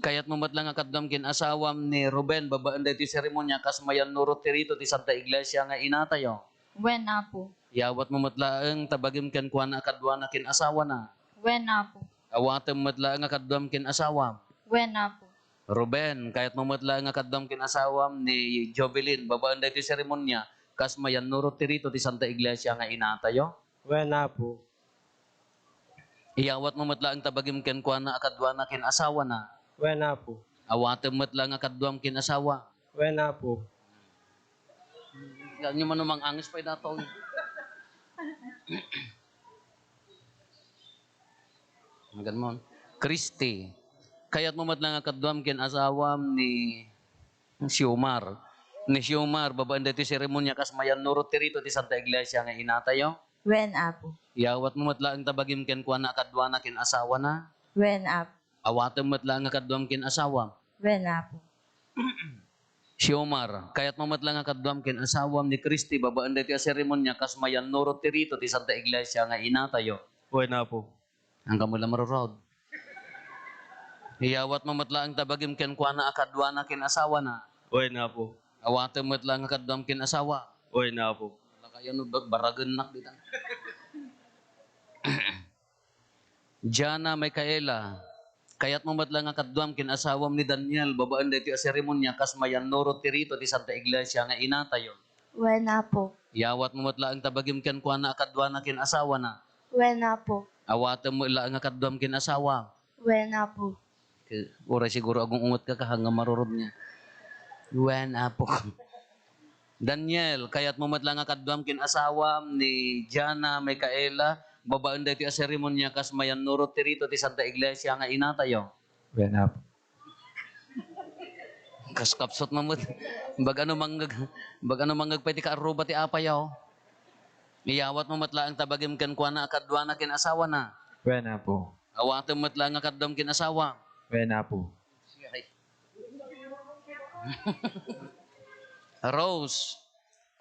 kayatmo met laeng a kaduam ken asawam ni Ruben babaen daytoy seremonia kas mayannurot ti rito ti Santa Iglesia nga inatayo? Wen, Apo. Iyawatmo met laeng ta bagim kenkuana a kaduana ken asawana? Wen, Apo. Awatem met laeng a kaduam ken asawam? Wen, Apo. Ruben, kayatmo met laeng a kaduam ken asawam ni Jovelyn babaen daytoy seremonia kas mayannurot ti rito ti Santa Iglesia nga inatayo? Wen, Apo. Iyawatmo met laeng ta bagim kenkuana a kaduana ken asawana? Wen, Apo. Awatem met laeng a kaduam ken asawa? Wen, Apo. Yan yung manumang angis pa dataw. Magan mo. Christy, kayatmo met laeng a kaduam ken asawam ni Siomar. Ni Siomar, babaen daytoy seremonia kas mayannurot ti rito ti Santa Iglesia nga inatayo? Wen, Apo. Iyawatmo met laeng ta bagim kenkuana a kaduana ken asawana? Wen, Apo. Awatem met laeng a kaduam ken asawam? Wen, Apo. Siomar, kayatmo met laeng a kaduam ken asawam ni Christy babaen daytoy a seremonia kas mayannurot ti rito ti Santa Iglesia nga inatayo? Wen, Apo. Angka mo la marurod. Iyawatmo met laeng ta bagim kenkuana a kaduana ken asawana? Wen, Apo. Awatem met laeng a kaduam ken asawa? Wen, Apo. Lakayan no ba-, baragennak ditan. Jana Micaela, kayatmo met laeng a kaduam ken asawam ni Daniel babaen daytoy a seremonia kas mayannurot ti rito ti Santa Iglesia nga inatayo? Wen, Apo. Iyawatmo met laeng ta bagim kenkuana a kaduana ken asawana? Wen, Apo. Awatem met laeng a kaduam ken asawa? Wen, Apo. Ke-, uray siguro agung-unget ka, kaha nga marurod nga. Wen, Apo. Daniel, kayatmo met laeng a kaduam ken asawam ni Jana Micaela babaen daytoy a seremonia kas mayannurot ti rito ti Santa Iglesia nga inatayo? Wen, Apo. Kas kapsut mo met. Bag-ano mangngeg, bag-ano mangngeg pay ti kaarruba ti apayo? Iyawatmo met laeng ta bagim kenkuana a kaduana ken asawana. Wen, Apo. Awatem met laeng a kaduam ken asawa. Wen, Apo. Rose,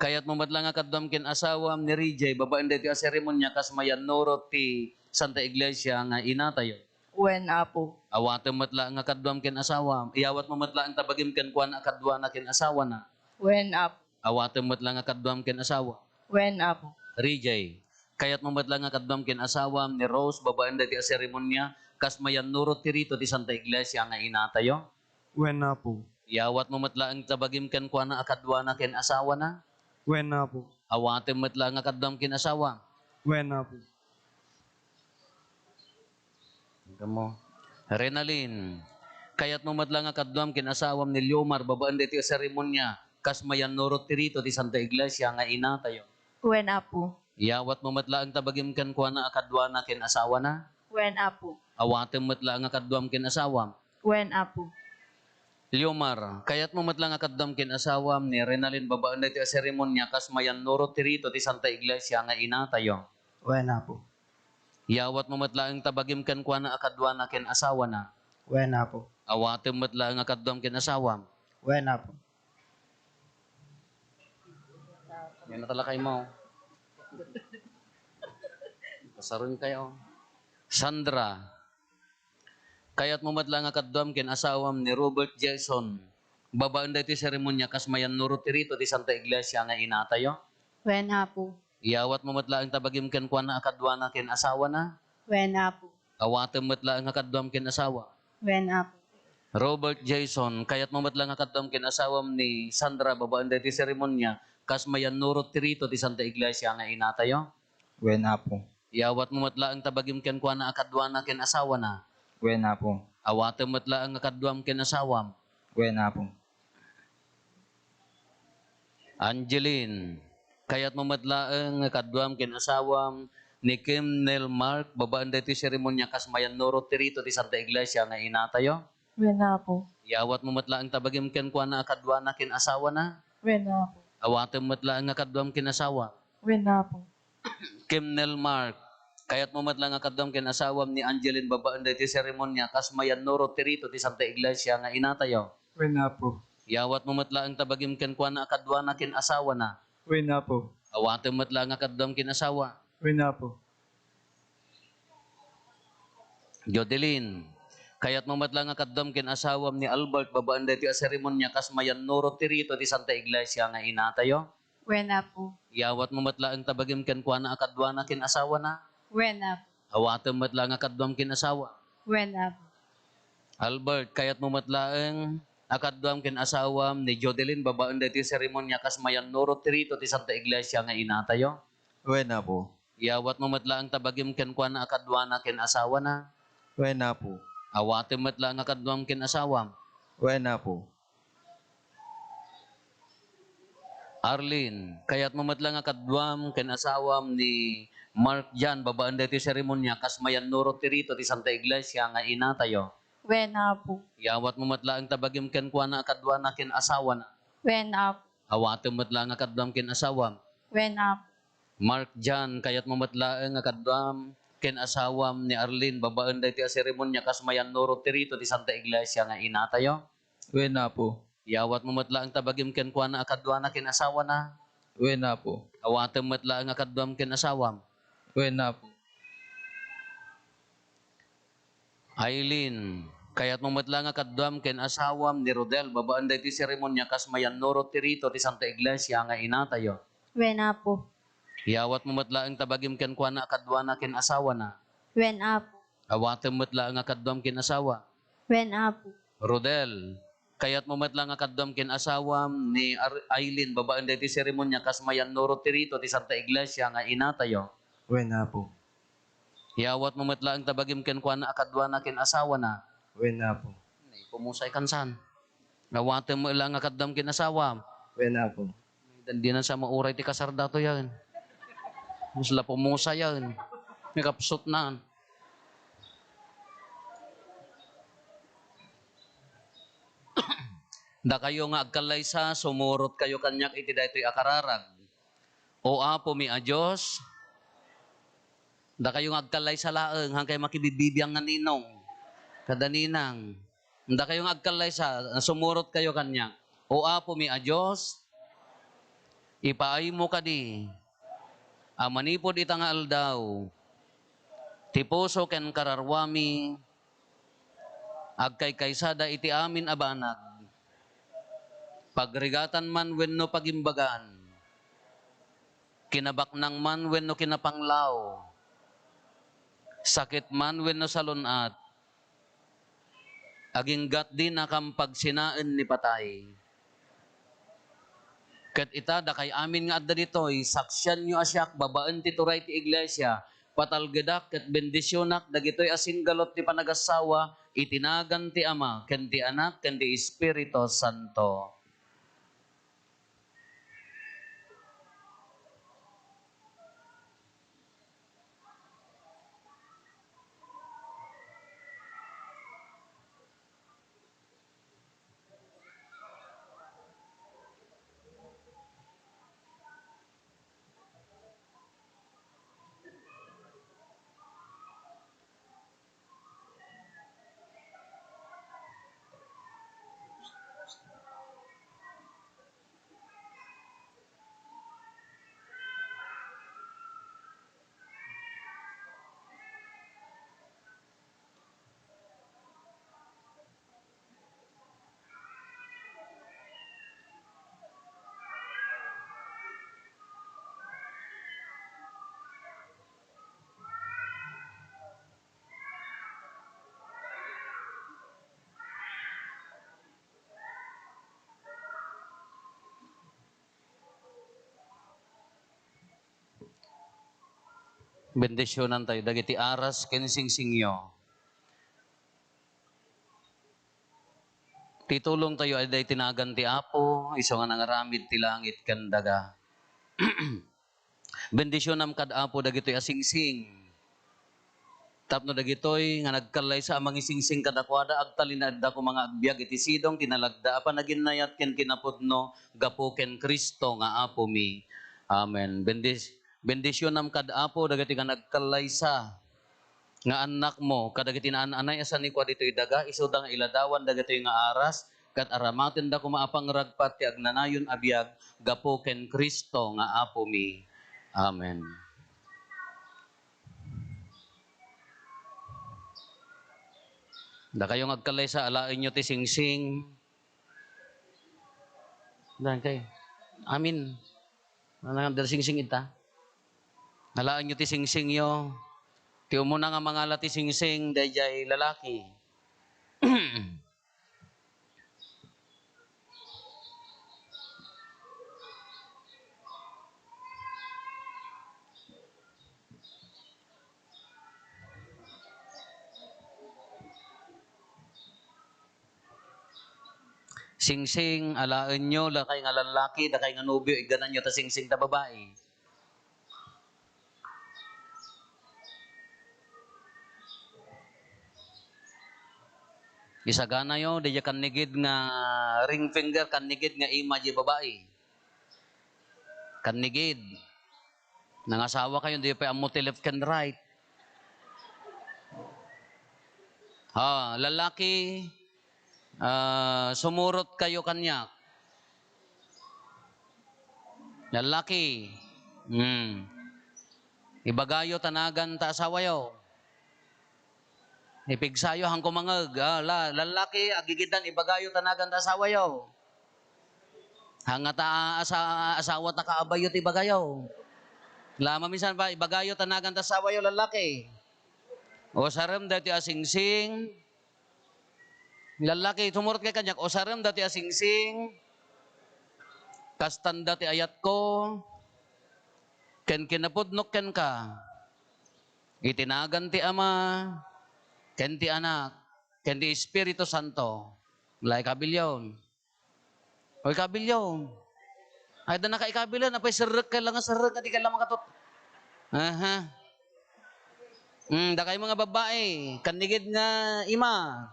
kayatmo met laeng a kaduam ken asawam ni Rijay babaen daytoy a seremonia kas mayannurot ti Santa Iglesia nga inatayo? Wen, Apo. Awatem met laeng a kaduam ken asawam. Iyawatmo met laeng ta bagim kenkuana a kaduana ken asawana. Wen, Apo. Awatem met laeng a kaduam ken asawa. Wen, Apo. Rijay, kayatmo met laeng a kaduam ken asawam ni Rose babaen daytoy a seremonia kas mayannurot ti rito ti Santa Iglesia nga inatayo? Wen, Apo. Iyawatmo met laeng ta bagim kenkuana a kaduana ken asawana? Wen, Apo. Awatem met laeng a kaduam ken asawa? Wen, Apo. Renalyn, kayatmo met laeng a kaduam ken asawam ni Liomar babaen daytoy a seremonia kas mayannurot ti rito ti Santa Iglesia nga inatayo? Wen, Apo. Iyawatmo met laeng ta bagim kenkuana a kaduana ken asawana? Wen, Apo. Awatem met laeng a kaduam ken asawam? Wen, Apo. Liomar, kayatmo met laeng a kaduam ken asawam ni Renalyn babaen daytoy a seremonia kas mayannurot ti rito ti Santa Iglesia nga inatayo? Wen, Apo. Iyawatmo met laeng ta bagim kenkuana a kaduana ken asawana? Wen, Apo. Awatem met laeng a kaduam ken asawam? Wen, Apo. Yan na talaga kayo mo. Pasarun kayo. Sandra, kayatmo met laeng a kaduam ken asawam ni Robert Jason babaen daytoy seremonia kas mayannurot ti rito ti Santa Iglesia nga inatayo? Wen, Apo. Iyawatmo met laeng ta bagim kenkuana a kaduana ken asawana? Wen, Apo. Awatem met laeng a kaduam ken asawa? Wen, Apo. Robert Jason, kayatmo met laeng a kaduam ken asawam ni Sandra babaen daytoy seremonia kas mayannurot ti rito ti Santa Iglesia nga inatayo? Wen, Apo. Iyawatmo met laeng ta bagim kenkuana a kaduana ken asawana? Wen, Apo. Awatem met laeng a kaduam ken asawam? Wen, Apo. Angeline, kayatmo met laeng nga kaduam ken asawam ni Kimnel Mark babaen daytoy seremonia kas mayannurot ti rito ti Santa Iglesia nga inatayo? Wen, Apo. Iyawatmo met laeng ta bagim kenkuana a kaduana ken asawana? Wen, Apo. Awatem met laeng nga kaduam ken asawa? Wen, Apo. Kimnel Mark, kayatmo met laeng a kaduam ken asawam ni Angeline babaen daytoy seremonia kas mayannurot ti rito ti Santa Iglesia nga inatayo? Wen, Apo. Iyawatmo met laeng ta bagim kenkuana a kaduana ken asawana? Wen, Apo. Awatem met laeng a kaduam ken asawa? Wen, Apo. Jodeline, kayatmo met laeng a kaduam ken asawam ni Albert babaen daytoy a seremonia kas mayannurot ti rito ti Santa Iglesia nga inatayo? Wen, Apo. Iyawatmo met laeng ta bagim kenkuana a kaduana ken asawana? Wen, Apo. Awatem met laeng a kaduam ken asawa? Wen, Apo. Albert, kayatmo met laeng a kaduam ken asawam ni Jodeline babaen daytoy seremonia kas mayannurot ti rito ti Santa Iglesia nga inatayo? Wen, Apo. Iyawatmo met laeng ta bagim kenkuana a kaduana ken asawana? Wen, Apo. Awatem met laeng a kaduam ken asawam? Wen, Apo. Arlene, kayatmo met laeng a kaduam ken asawam ni Mark Jan babaen daytoy seremonia kas mayannurot ti rito ti Santa Iglesia nga inatayo? Wen, Apo. Iyawatmo met laeng ta bagim kenkuana a kaduana ken asawana? Wen, Apo. Awatem met laeng a kaduam ken asawam? Wen, Apo. Mark Jan, kayatmo met laeng a kaduam ken asawam ni Arlene babaen daytoy a seremonia kas mayannurot ti rito ti Santa Iglesia nga inatayo? Wen, Apo. Iyawatmo met laeng ta bagim kenkuana a kaduana ken asawana? Wen, Apo. Awatem met laeng a kaduam ken asawam? Wen, Apo. Aileen, kayatmo met laeng a kaduam ken asawam ni Rodel babaen daytoy seremonia kas mayannurot ti rito ti Santa Iglesia nga inatayo? Wen, Apo. Iyawatmo met laeng ta bagim kenkuana a kaduana ken asawana? Wen, Apo. Awatem met laeng a kaduam ken asawa? Wen, Apo. Rodel, kayatmo met laeng a kaduam ken asawam ni Ar-, Aileen babaen daytoy seremonia kas mayannurot ti rito ti Santa Iglesia nga inatayo? Wen, Apo. Iyawatmo met laeng ta bagim kenkuana a kaduana ken asawana? Wen, Apo. Nay, pumusay kan saan? Awatem met laeng a kaduam ken asawam? Wen, Apo. Dandinan sa mauray ti kasar dato yan. Mas la pumusayan. May kapsut na. Dakayo nga agkallaysa, sumurot kayo kaniak iti daytoy a kararag. O Apo mi a Dios, dakayo nga agkallaysa laeng, han kayo makibibibiang nga ninong kada ninang. Dakayo nga agkallaysa, sumurot kayo kaniak. O Apo mi a Dios, ipaaymo kadi a manipud ita nga aldaw, ti puso ken kararuami agkaykaysada iti amin a banag, pagrigatan man wenno pagimbagan, kinabaknang man wenno kinapanglaw, sakit man wenno salun-at, aginggat dina kam pagsinaen ni patay. Ket ita, dakay amin nga adda ditoy, saksianyo a siak babaen ti turay ti iglesia, patalgedak ket bendisionak dagitoy a singgalut ti panagassawa iti nagan ti Ama, ken ti Anak, ken ti Espiritu Santo. Bendisyonantayo dagiti aras ken singsingyo. Ti tulongtayo ay daytoy nagan ti Apo, isu nga nangaramid ti langit ken daga. Bendisyonam kad Apo dagitoy a singsing. Tapno dagitoy nga nagkallaysa a mangisingsing kadakuada, agtalinaedda koma nga agbiag iti sidong ti nalagda a panaginayat ken kinapudno gapu ken Cristo nga Apomi. Amen. Bendis-, bendisyonam kad Apo dagitoy nga nagkallaysa nga annakmo kadagiti naan-anay a sanikua ditoy daga, isuda nga iladawan dagitoy nga aras, ket aramatenda koma a pangragpat ti agnanayon a biag gapu ken Cristo nga Apomi. Amen. Dakayo nga agkallaysa, alaenyo ti singsing. Daan kay. Amin. Ano nga, dala singsing ita? Alaenyo ti singsingyo. Ti umuna nga mangala ti singsing, daydiay lalaki. Singsing, alaenyo, dakay nga lallaki, dakay nga nobio, iggananyo ta singsing ta babai. Isaganayo, daydiay kannigid nga ring finger, kannigid nga ima diay babai. Kannigid. Nangasawa kayo, di pay ammo ti left ken right. Ha, lalaki, ah, sumurot kayo kaniak. Lalaki, hmm. Ibagayo ta nagan ta asawayo. Ipigsayo, han kumangeg. Ah, la-, lalaki, agigiddan, ibagayo ta nagan ta asawayo. Han nga ta asa-, asawa ta kaabayyo ti ibagayo. La, maminsan pa, ibagayo ta nagan ta asawayo, lalaki. Usarem daytoy a singsing. Lalaki, sumurot kay kaniak, usarem daytoy a singsing. Kastanda ti ayatko. Ken kinapudnok kenka. Iti nagan ti Ama, ken ti Anak, ken ti Espiritu Santo. La, ikabilyo. O, ikabilyo. Ay, da naka ikabilyo, apay serrek kay la nga serrek, nga di kay la makatut-, aha. Hmm, dakay mga babai, kannigid nga ima.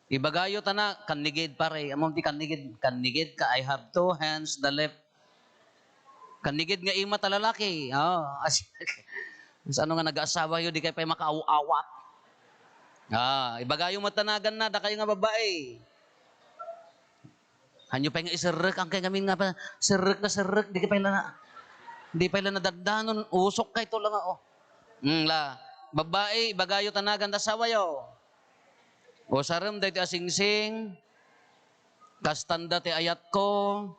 Ibagayo ta na, kannigid, pare. Ammom ti kannigid, kannigid ka, I have two hands, the left Kannigid nga ima ta lalaki. Oh, as-, sano nga nag-asawayo, dikay pay makaaw-awat. Ah, ibagayo met ta naganna, dakayo nga babbai. Hanyo pay nga iserrek, angkay ngamin nga pa, serrek nga serrek, di pay la na, di pay la nadaddanon, usok kay to la nga, oh. Mm, la, babbai, ibagayo ta nagan ta asawayo. Usarem daytoy a singsing, kastanda ti ayatko,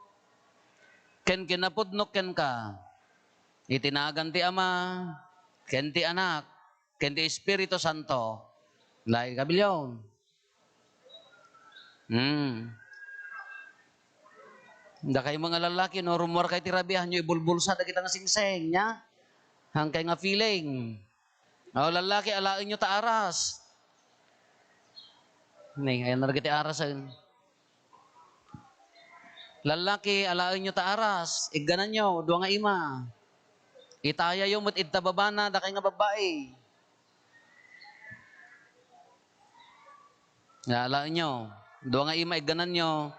ken kinapudnok kenka. Iti nagan ti Ama, ken ti Anak, ken ti Espiritu Santo. Laeng kabilyon. Hmm. Dakay mga lalaki, no, rummuar kay ti rabii, hanyo ibulbulsa dagita nga singsing, nya? Hankay nga feeling. O, lalaki, alaenyo ta aras. Ni, ayan na lagi ti aras, eh. Lalaki, alaenyo ta aras. Iggananyo, dua nga ima. Itayayo met ita babana, dakay nga babbai. Alaenyo, dua nga ima, iggananyo.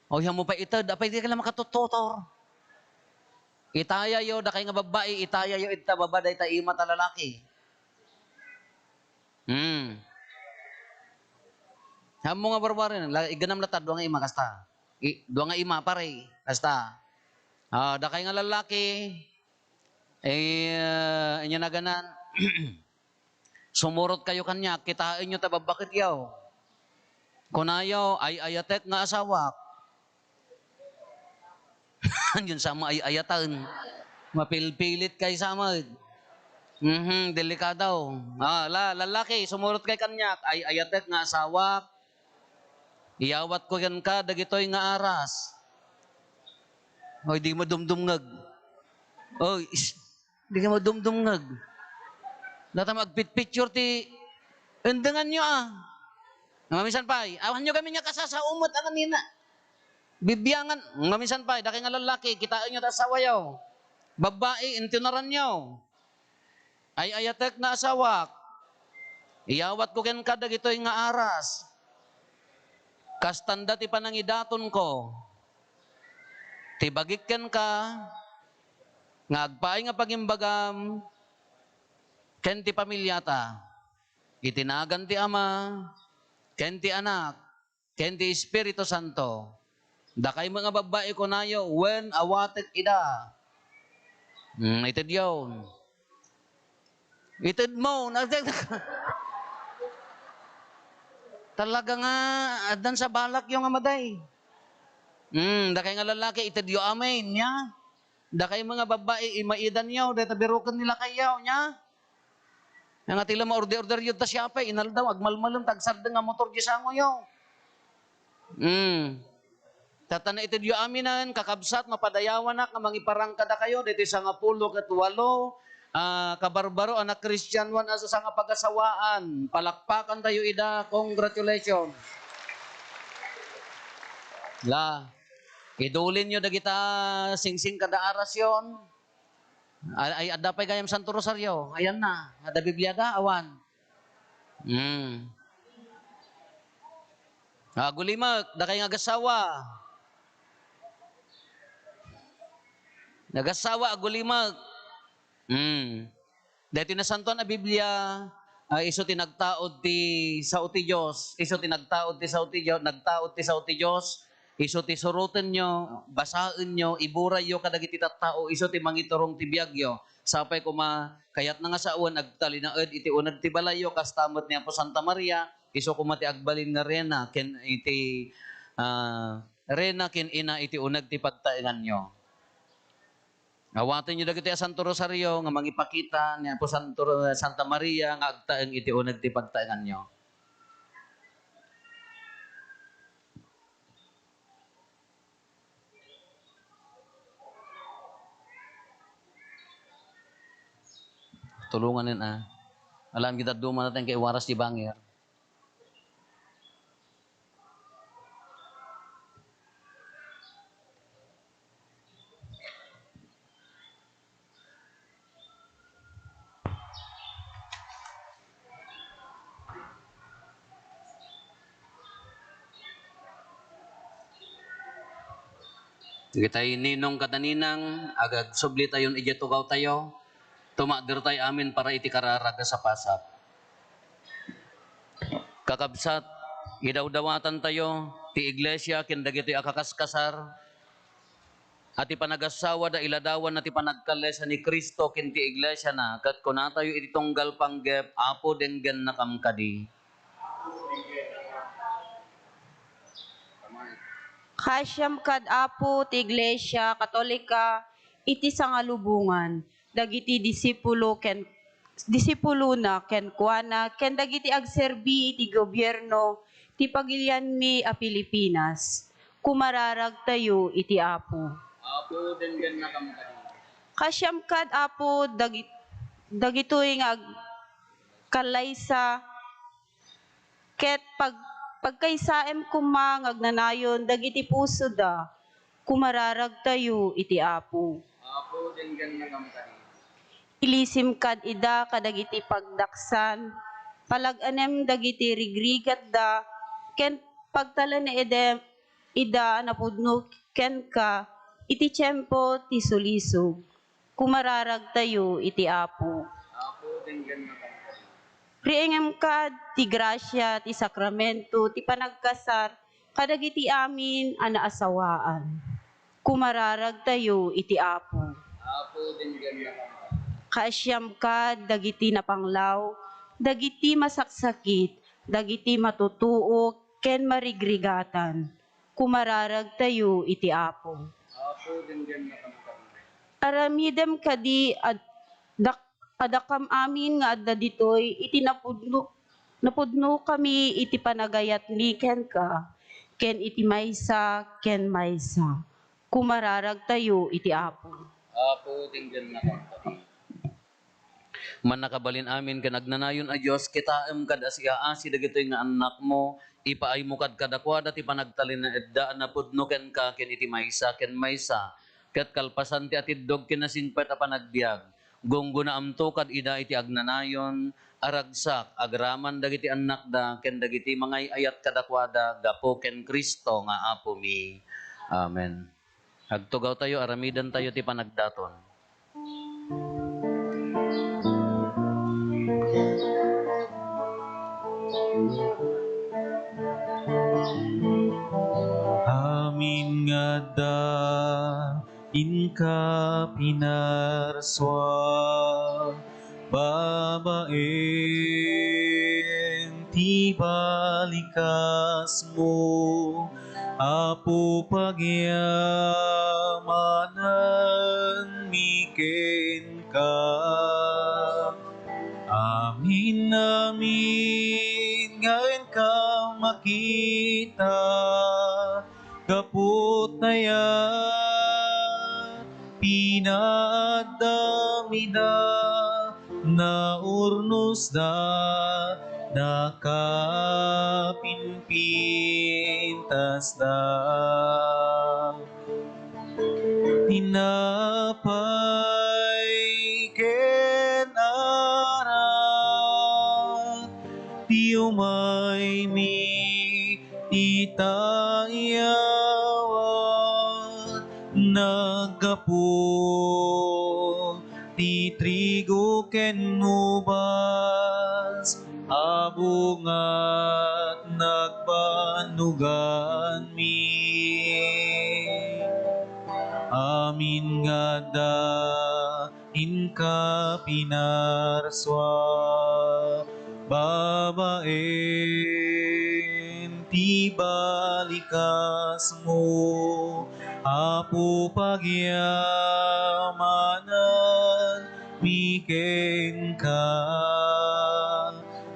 O, hiyan mo pay ited, apay di ka lang makatututor. Itayayo, dakay nga babbai, itayayo ita baba, dayta ima ta lalaki. Hmm. Ammo nga barbarin, la-, igganam latta, dua nga ima, kasta. I-, dua nga ima, pare, kasta. Ah, dakay nga lalaki, eh, ah, inyo naganan, sumurot kayo kaniak, kitaenyo ta babbaketyo. Kunayo, ay-ayatek nga asawak. Yun sa mo ay-ayatan. Mapilpilit kay sa mo. Mhm, delikado. Ah, la-, lalaki, sumurot kay kaniak, ay-ayatek nga asawak. Iyawat ko kenka dagitoy nga aras. Oy, di madumdumngeg. Oy, is-, di ka madumdumngeg. Data mo agpitpicture ti endenganyo, ah. Nga maminsan pay, awanyo kami nga kasasao met a kanina. Bibiangan, nga maminsan pay, dakay nga lalaki, kitaenyo ta asawayo. Babbai, intunaranyo. Ay-ayatek nga asawak, iyawatko kenka dagitoy nga aras. Kastanda ti panangidatonko. Ti bagik kenka, nga agpaay nga pagimbagam, ken ti pamiliata. Iti nagan ti Ama, ken ti Anak, ken ti Espiritu Santo. Dakay met nga babbai, kunayo, wen awatek ida. Hmm, itedyo. Itedmo. Na-, talaga nga, addan sa balakyo nga maday. Hmm, dakay nga lalaki, itedyo amin, nya? Dakay met nga babbai, imaidanyo, deta biroken ni lakayyo, nya? Nga ti la maorder-order yun ta siya pa, inaldaw, agmalmalem, tagsardeng nga motor, di sangoyo. Hmm. Tatana itedyo aminen, kakabsat, mapadayawanak nga mangiparang kadakayo, ditoy sangapulo ket walo, ah, kabarbaro a nakristianoan a sangapagasawaan. Palakpakan tayo ida. Congratulations. La, idulinyo dagita singsing kada arasyon. Ay, ay, adda pay gayam Santo Rosario. Ayan na. Adda Biblia da? Awan. Hmm. Agulimek, dakay nga agasawa. Nagasawa, agulimek. Hmm. Daytoy Nasantoan a Biblia, ah, isu ti nagtaud ti sao ti Dios, isu ti nagtaud ti sao ti Dios, nagtaud ti sao ti Dios, isu ti surotenyo, basaenyo, iburayyo kadagiti tattao, isu ti mangiturong ti biagyo. Sapay koma, kayatna nga sawen, agtalinaed iti uneg ti balayyo, kasta met ni Apo Santa Maria, isu koma ti agbalin nga reyna ken iti, ah, reyna ken ina iti uneg ti pagtaenganyo. Awatenyo dagitoy a Santo Rosario nga mangipakita ni Apo Santo Ro-, Santa Maria nga agtaeng iti uneg ti pagtaenganyo. Tulonganen, ah. Alam kita duma natin kay waras di bangir. Dagitay ninong kada ninang, agagsublitayon idiay tugawtayo, tumakdertay amin para iti kararag a sapasap. Kakabsat, idawdawatantayo ti iglesia ken dagitoy a kakaskasar, a ti panagasawada iladawanna ti panagkallesa ni Cristo ken ti iglesiana, ket kunatayo iti tunggal panggep, Apo, denggennakam kadi. Kaasiam kad, Apo, ti Iglesia Katolika iti sangalubongan, dagiti disipulo ken, disipulona kenkuana, ken dagiti agserbi iti gobierno ti pagilianmi a Pilipinas. Kumararagtayo iti Apo. Apo, denggennakam kadi. Kaasiam kad, Apo, dagi-, dagitoy nga ag-, kallaysa, ket pag-, pagkaysaem koma nga agnanayon dagiti pusoda. Kumararagtayo iti Apo. Apo, denggennakam kadi. Ilisim kad ida kadagiti pagdaksan, palag-anem dagiti rigrigatda, ken pagtalinaedem ida a napudno kenka iti tiempo ti sulisog. Kumararagtayo iti Apo. Apo, denggennakam kadi. Riingem kad ti grasia ti sakramento ti panagkasar kadagiti amin a naasawaan. Kumararagtayo iti Apo. Apo, denggennakam kadi. Kaasiam kad dagiti napanglaw, dagiti masaksakit, dagiti matutuok, ken marigrigatan. Kumararagtayo iti Apo. Apo, denggennakam kadi. Aramidem kadi ad-, dak-, a dakam amin nga adda ditoy iti napudno, napudnokami iti panagayatmi kenka, ken iti maysa ken maysa. Kumararagtayo iti Apo. Apo, denggennakam kadi. Mannakabalin amin ken agnanayon a Dios, kitaem kad a siaasi dagitoy nga annakmo, ipaaymo kad kadakuada ti panagtalinaedda a napudno kenka ken iti maysa ken maysa, ket kalpasan ti atiddog ken nasingpet a panagbiag, gunggonaamto kad ida iti agnanayon a ragsak agraman dagiti annakda ken dagiti mangay-ayat kadakuada gapu ken Cristo nga Apomi. Amen. Agtugawtayo, aramidentayo ti panagdaton. Amin nga adda inka pinarsua, babaen ti balikasmo, Apo, pagyamananmi kenka. Amin, amin nga inka makita, gapu ta aya, pinaaddam ida, naurnosda, nakapimpintasda. Tinapay ken arak, ti umaymi ita iyawat, naggapu ti trigo ken ubas a bungat nagbannoganmi. Amin nga adda inka pinarsua, babaen ti balikasmo, Apo, pagyamananmi kenka.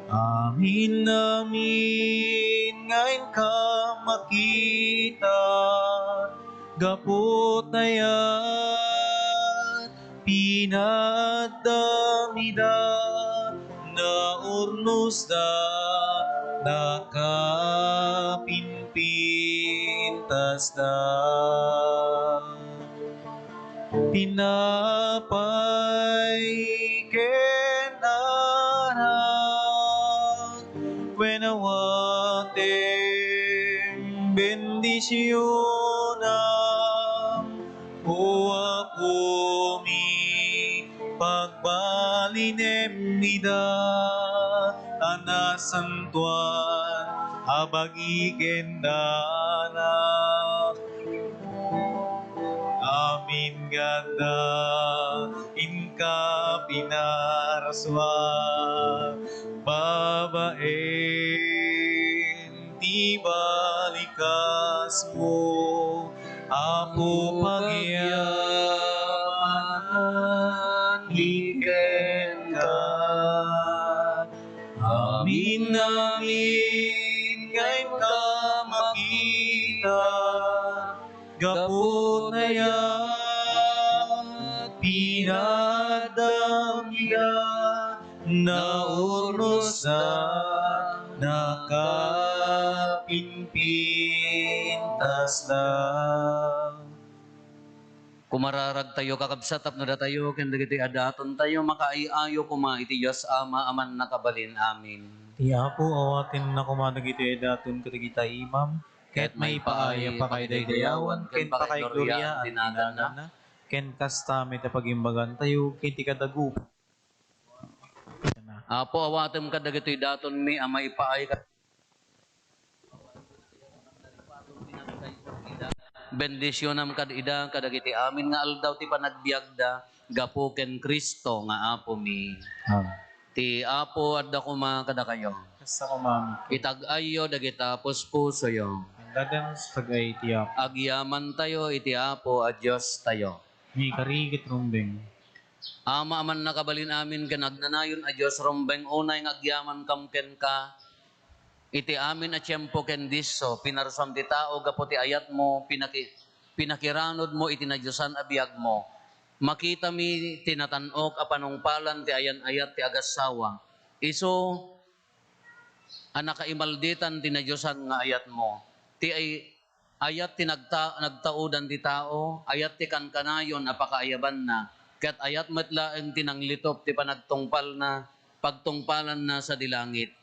Amin, amin nga inka makita, gapu ta aya, pinaaddam ida, naurnosda, nakapimpintasda. Tinapay ken arak, wen awatem bendisionam, Inem ida a nasantoan a bagi ken dara. Amin nga adda inka pinarsuak babaen ti balikasmo. Apo, pagyamanan mi kenka. Amin-amin nga inka makita, gapu ta aya pinaddam ida, naurnosda, nakapimpintasda. Kumararagtayo, kakabsat, tapno datayo ken dagiti adatontayo makaay-ayo koma iti Dios Ama a Mannakabalin. Amin. Ti Apo awatenna koma dagiti adaton kadagita imam, ket maipaay a pakaidaydayawan ken pakaigloriaan ti naganna, ken kasta met a pagimbagantayo iti kadagupan. Apo, awatem kadagitoy datonmi a maipaay ka-, bendisionam kad ida kadagiti amin nga aldaw ti panagbiagda gapu ken Cristo nga Apomi. Amen. Ti Apo adda koma kadakayo. Kasta koma met. Itag-ayyo dagita puspusoyo. Andadanon sa tag-ay ti Apo. Agyamantayo iti Apo a Diostayo. Maikari ket rumbeng. Ama a Mannakabalin Amin ken agnanayon a Dios, rumbeng unay nga agyamankam kenka. Iti amin a tiempo ken disso, pinarsuam ti tao gapu ti ayatmo, pinaki-, pinakiranudmo iti nadiosan a biagmo. Makitami ti natan-ok a panungpalan ti ayan-ayat ti agassawa. Isu a nakaimalditan ti nadiosan nga ayatmo. Ti ay-, ayat ti nagta-, nagtaudan ti tao, ayat ti kankanayon a pakaayabanna, ket ayat met laeng ti nanglitop ti panagtungpalna, pagtungpalanna sadi langit.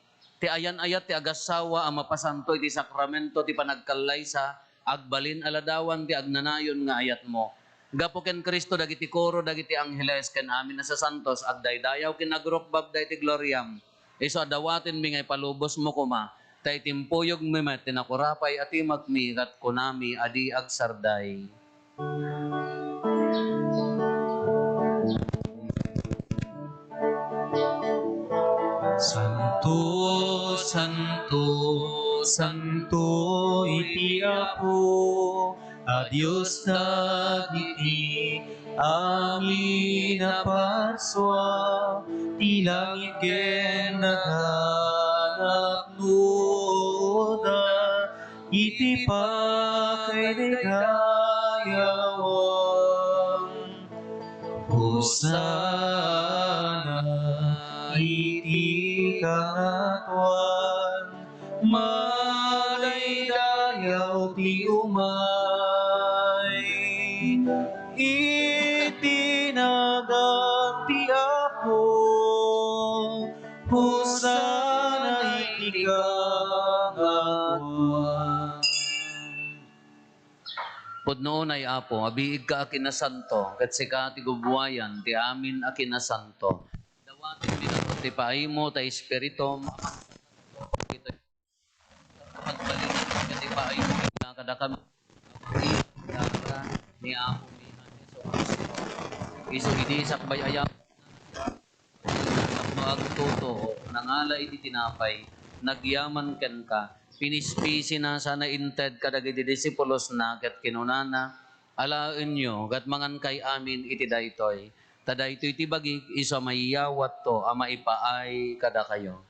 Ti ayan-ayat ti agassawa a mapasanto iti sakramento ti panagkallaysa, agbalin a ladawan ti agnanayon nga ayatmo. Gapu ken Cristo, dagiti koro, dagiti angheles, ken amin a sasantos, agdaydayaw ken agrukbabda iti gloriam. Isu a dawatenmi nga ipalubosmo koma, ta itimpuyogmi met ti nakurapay a timekmi ket kunami a di agsarday. Santo, santo, santo iti Apo a Dios dagiti amin a parsua, ti langit ken daga napnoda iti pakaidaydayawan. Hosanna iti kangatoan, madaydayaw ti umay iti nagan ti Apo. Hosanna iti kangatoan. Pudno unay, Apo, a biigka a kinasanto, ket sika ti gubuayan ti amin a kinasanto. Dawatenmi ti paaymo ta Espiritum, agbalin iti paaymo kadakami ni Apomi a Jesu-Cristo. Isu idi sakbay a yaw tapno agtutuok, nangala iti tinapay, nagyaman kenka, pinispisina sana inted kadagiti disipulosna, ket kinunana, "Alaenyo, ket mangankay amin iti daytoy, ta daytoy ti bagik isu a maiyawatto a maipaay kadakayo."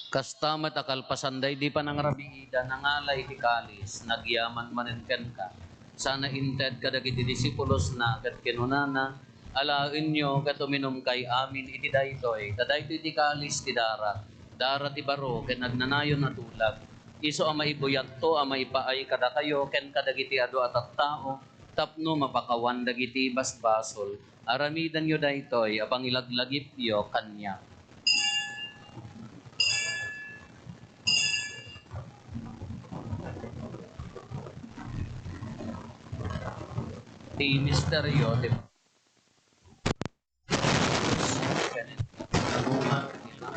Kasta met a kalpasan daydi panangrabiida, nangala iti kalis, nagyaman manen kenka. Sana inted kadagiti disipulosna ket kinunana, "Alaenyo ket uminumkay amin iti daytoy, ta daytoy ti kalis ti darak, darak ti baro ken agnanayon a tulag. Isu a maibuyatto a maipaay kadakayo ken kadagiti adu a tattao tapno mapakawan dagiti basbasol. Aramidenyo daytoy a pangilaglagipyo kaniak." Ti misteryo ti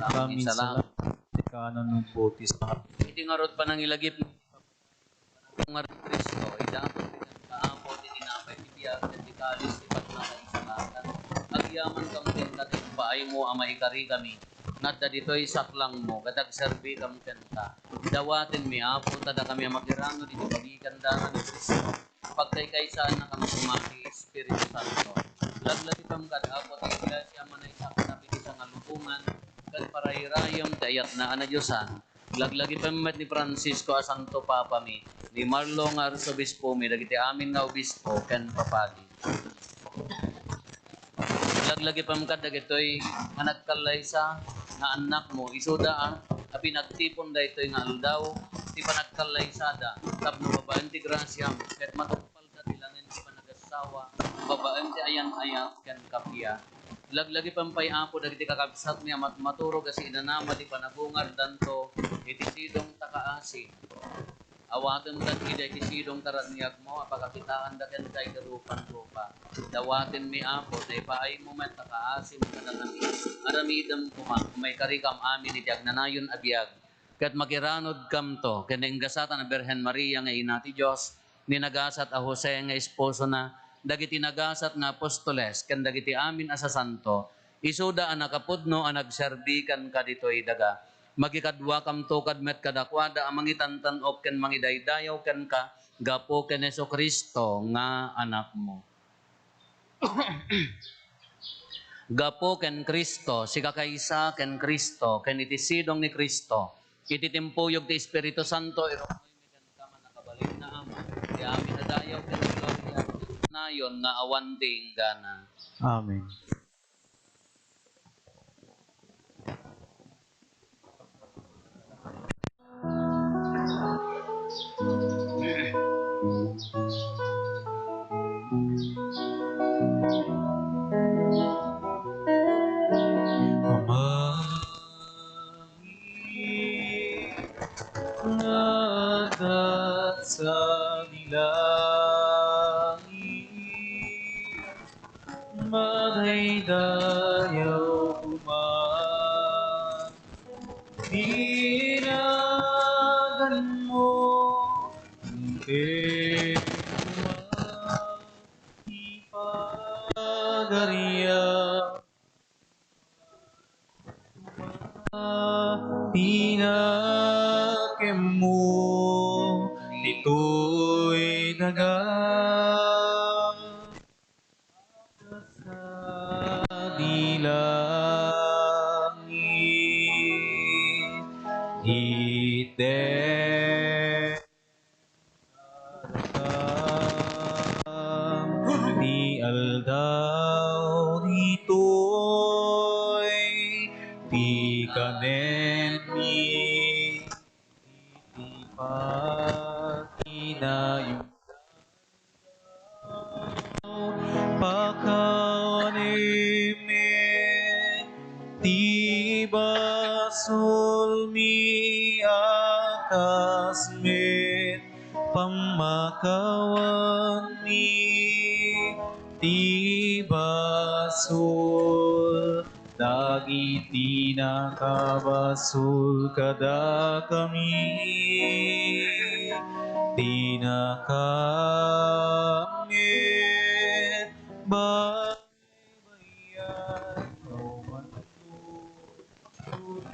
Maraming salamat. Ikaw nanunumpo ti sa Iti ngarud panangilagip nga Cristo, idapot ti kanta, Apo, ti tinapay ti biag, ken ti kalis ti pagmakaisalakan. Agyamankam kenka ti impaaymo a maikarikami nga adda ditoy saklangmo, ket agserbikam kenka. Dawatenmi, Apo, ta dakami a makirano ditoy pagikandara ni Cristo. Pagkaykaysaannakam koma ti Espiritu Santo. Laglagipem kad Apo ti Iglesia a manaysaknap iti sangalubongan ken parayrayem ti ayatna a nadiosan. Laglagipem met ni Francisco a Santo Papami, ni Marlo nga Arsobispomi, dagiti amin nga obispo ken papadi. Laglagipem kad dagitoy nga nagkallaysa nga annakmo, isuda a, a pinagtipon daytoy nga aldaw ti panagkallaysada tapno babaen ti grasiam ket matungpalda ti laeng ti panagasawa babaen ti ayan-ayat ken kappia. Laglagipem pay, Apo, dagiti kakabsatmi a matmaturog a siinanama ti panagungardanto iti sidong ta kaasi. Awatem kad ida iti sidong ta raniagmo a pakakitaanda kenka iti rupan rupa. Dawatenmi, Apo, ta ipaaymo met ta kaasim kadakami. Aramidem koma, maikarikam amin iti agnanayon a biag, ket makiranudkamto ken ni gasatan a Birhen Maria nga Ina ti Dios, ni nagasat a Jose nga esposona, dagiti nagasat nga apostoles, ken dagiti amin a sasanto, isuda a nakapudno a nagserbi kenka ditoy daga. Magikaduakamto kad met kadakuada a mangitantan-ok ken mangidaydayaw kenka gapu ken Jesu-Cristo nga Anakmo. Gapu ken Cristo, sikakaysa ken Cristo, ken iti sidong ni Cristo, iti timpuyog ti Espiritu Santo, iruknoymi kenka, Mannakabalinna Ama, ti amin a dayaw ken gloria, nayon nga awan ti inggana. Amen. Amami nga adda sadi langit, madaydayaw koma ti naganmo, inted koma ti pagarian. Ti nakemmo ditoy daga. Sadi langit, ite Ti aldaw ditoy ti kanenmi, iti pagkinayuda. Pakawanenmi ti basolmi a kas met pammakawanmi ti basol dagiti nakabasol kadakami. Ti nakaammet baybayan,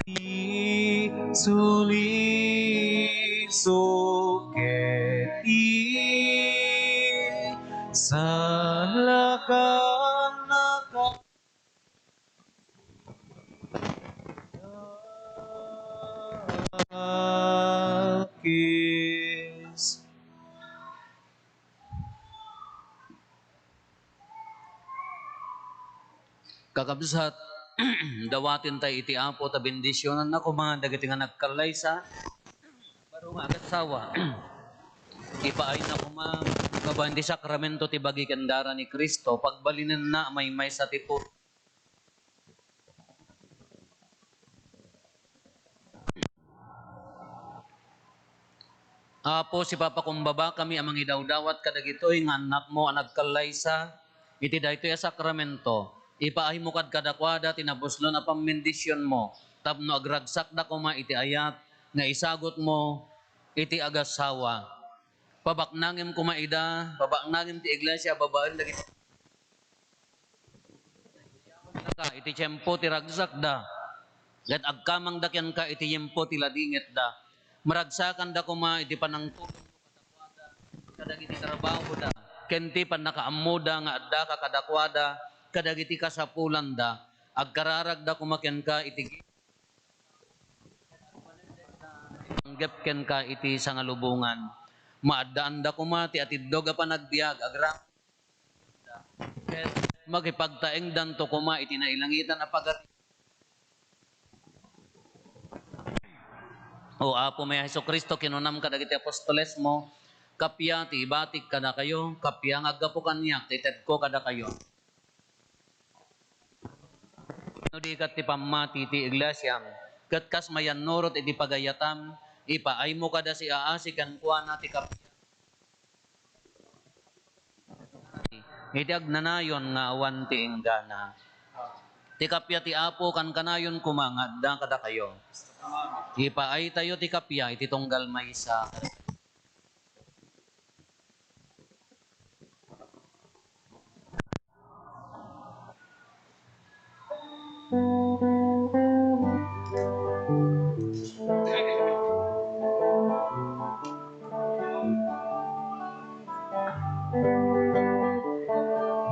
ti suliso ket ti salakannaka. Kakabsat, dawaten tay iti Apo ta bendisionanna koma dagiti nga nagkallaysa. Baro nga agassawa. Ipaayna koma babaen ti sakramento ti bagi ken dara ni Cristo, pagbalinenna a maymaysa ti pu- Apo, sipapakumbabakami a mangidawdawat kadagitoy nga annakmo a nagkallaysa iti daytoy a sakramento. Ipaaymo kad kadakuada ti nabuslon a pammendisionmo tapno agragsakda koma iti ayat nga isagutmo iti agassawa. Pabaknangem koma ida, pabaknangem ti iglesia babaen dagiti ka iti tiempo ti ragsakda, ket agkamangda kenka iti tiempo ti ladingitda. Maragsakanda koma iti panangtulongmo kadakuada kadagiti trabahoda, ken ti pannakaammoda nga addaka kadakuada kadagiti kasapulanda. Agkararagda koma kenka iti panggep kenka iti sangalubongan. Maaddaanda koma ti atiddog a panagbiag agraman ket makipagtaengdanto koma iti nailangitan a pagari. O Apomi a Jesu-Cristo, kinunam kadagiti apostolesmo, kappia ti ibatik kadakayo, kappia nga aggapu kaniak ti itedko kadakayo. No di ket ti pammati ti iglesiam, ket kas mayannurot iti pagayatam, ipaaymo kada siaasi kenkuana ti kappia iti agnanayon nga awan ti inggana. Ti kappia ti Apo kankanayon koma nga adda kadakayo. Ipaaytayo ti kappia iti tunggal maysa.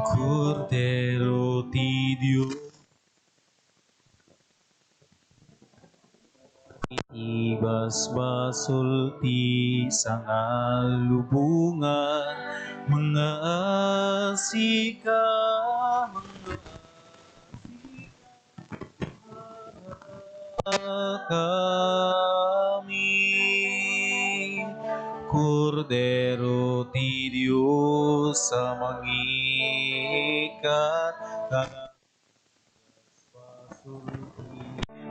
Kordero ti Dios. Iti basbasol ti sangalubongan, mangngaasika, mangngaasika kami, Kordero ti Dios a mangikat.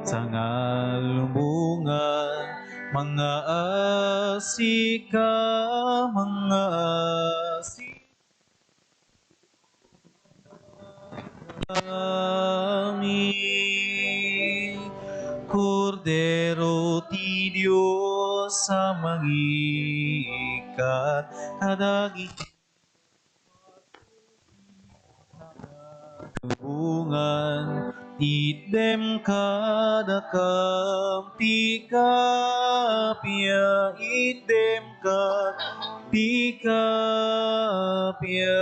Sangalubongan, mangngaasika, mangngaasika kami, Kordero ti Dios a mangikat kadagiti Bungan, itdem kadakam ti kappia, itdem kad ti kappia.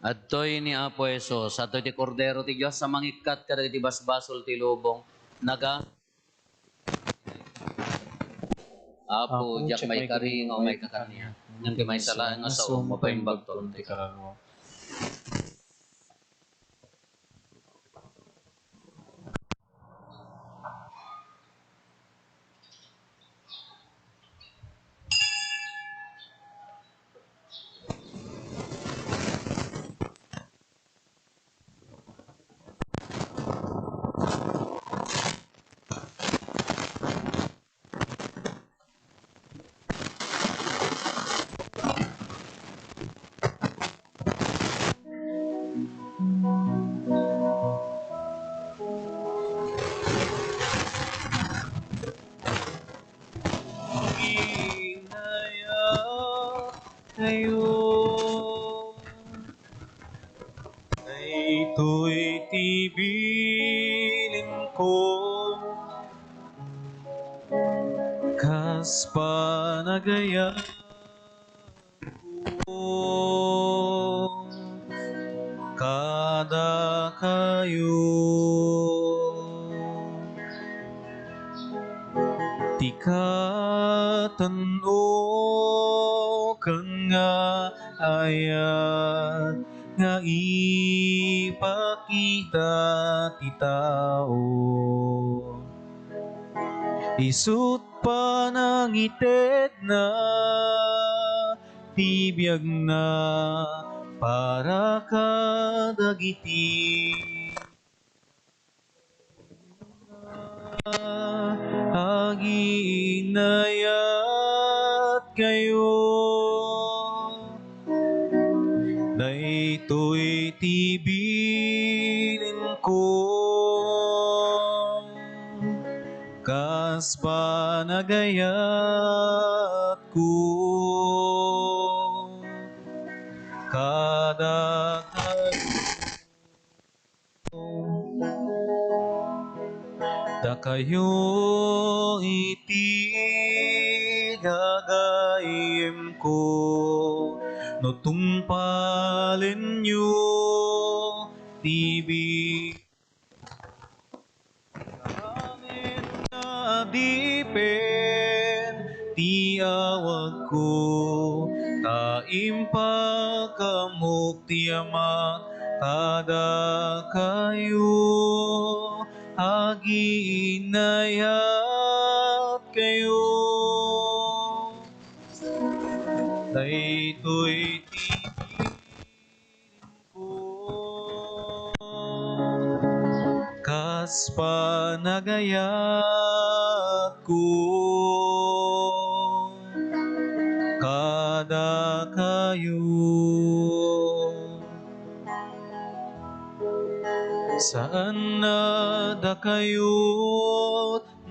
Adtoy ni Apo Jesus, adtoy ti Kordero ti Dios a mangikkat kadagiti basbasol ti lubong. Naga- Apo, diak maikari nga umayka kaniak, ngem ti maysa laeng nga saom, mapaimbagton ti kalalo. Inaya tayo. Daytoy ti bilinko, kas panagayatko kadakayo. Ti katan-ok nga ayat nga ipakita ti tao. Isu't panangitedna ti biagna para kadagiti agiinayatkayo. Daytoy ti bilinko kas panagayatko kadakayo. Dakayo iti gagayyemko, no tungpalenyo ti bi-, Amin nga adipen ti awagko, ta impakaamok ti Ama kadakayo, agiinayatkayo. Daytoy ti kas panagayatko kadakayo. Saan a dakayo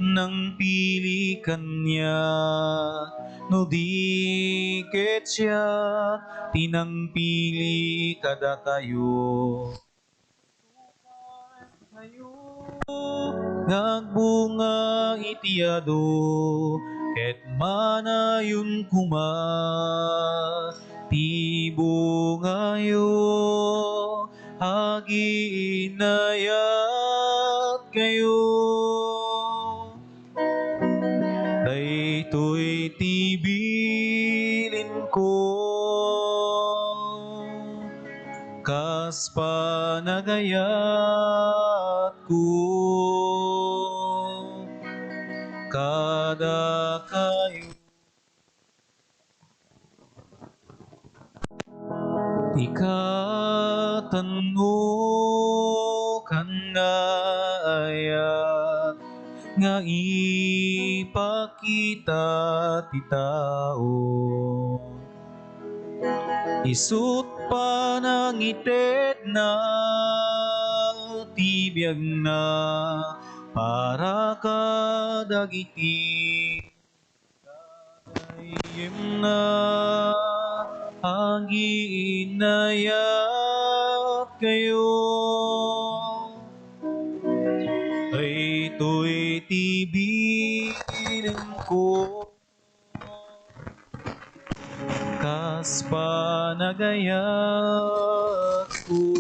nangpili kaniak, no di ket siak ti nangpili kadakayo. Nga agbunga iti adu, ket manayon koma ti bungayo, agiinayatkayo. Daytoy ti bilinko kas panagayatko kadakayo. Ikatanno kan nga ayat nga ipakita ti tao. Isut' panangitedna ti biagna para kadagiti gagayyemna, agiinayatkayo. Daytoy ti bilinko kas panagayatko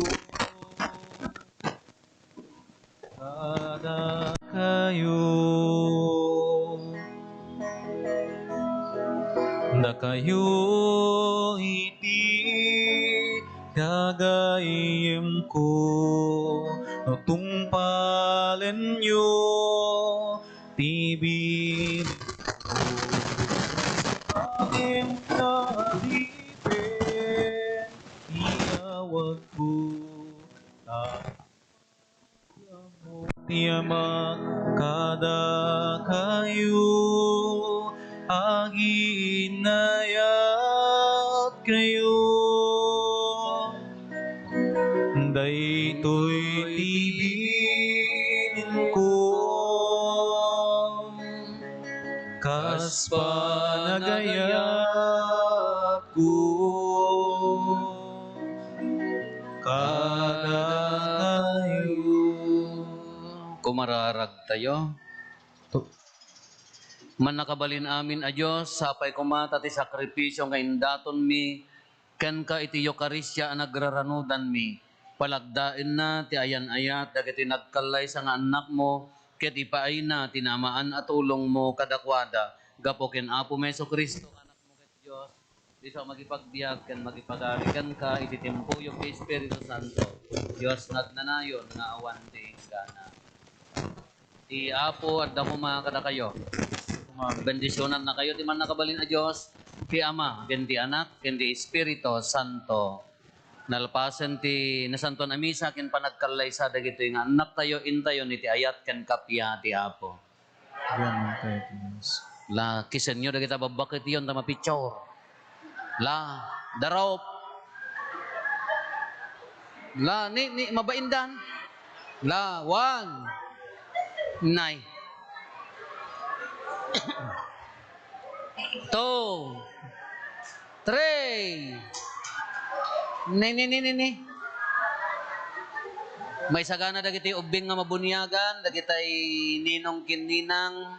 kadakayo. Dakayo iti gagayyemko, no tungpalenyo ti bilinko. Amin nga adipen ti awagko, ta ti Ama kadakayo, agiinayatkayo. Daytoy ti bilinko kas panagayatko kadakayo. Kumararagtayo. Mannakabalin amin a Dios, sapay koma ta ti sakripisio nga indatonmi kenka iti Eukaristia a nagraranudanmi, palagdaenna ti ayan-ayat dagiti nagkallaysa nga annakmo ket ipaayna ti naamaan a tulongmo kadakuada gapu ken Apomi Jesu-Cristo nga Anakmo ket Dios, isu a mangipagbiag ken mangipagari kenka iti tiempo ken ti Espiritu Santo, Dios nga agnanayon nga awan ti inggana. Ti Apo adda koma kadakayo. Bendisionannakayo ti Mannakabalin a Dios, ti Ama, ken ti Anak, ken ti Espiritu Santo. Nalpasen ti Nasantoan a Misa ken panagkallaysa dagitoy nga annaktayo, intayon iti ayat ken kappia ti Apo. Yan, okay. La, kisenyo dagita babbaketyon ta mapicture. La, darop. La, ni, ni, mabaindan. La, one. Nay. Two. Three. Ni, ni, ni, ni, ni. Maisagana dagiti ubbing nga mabuniagan, dagitay ninong ken ninang.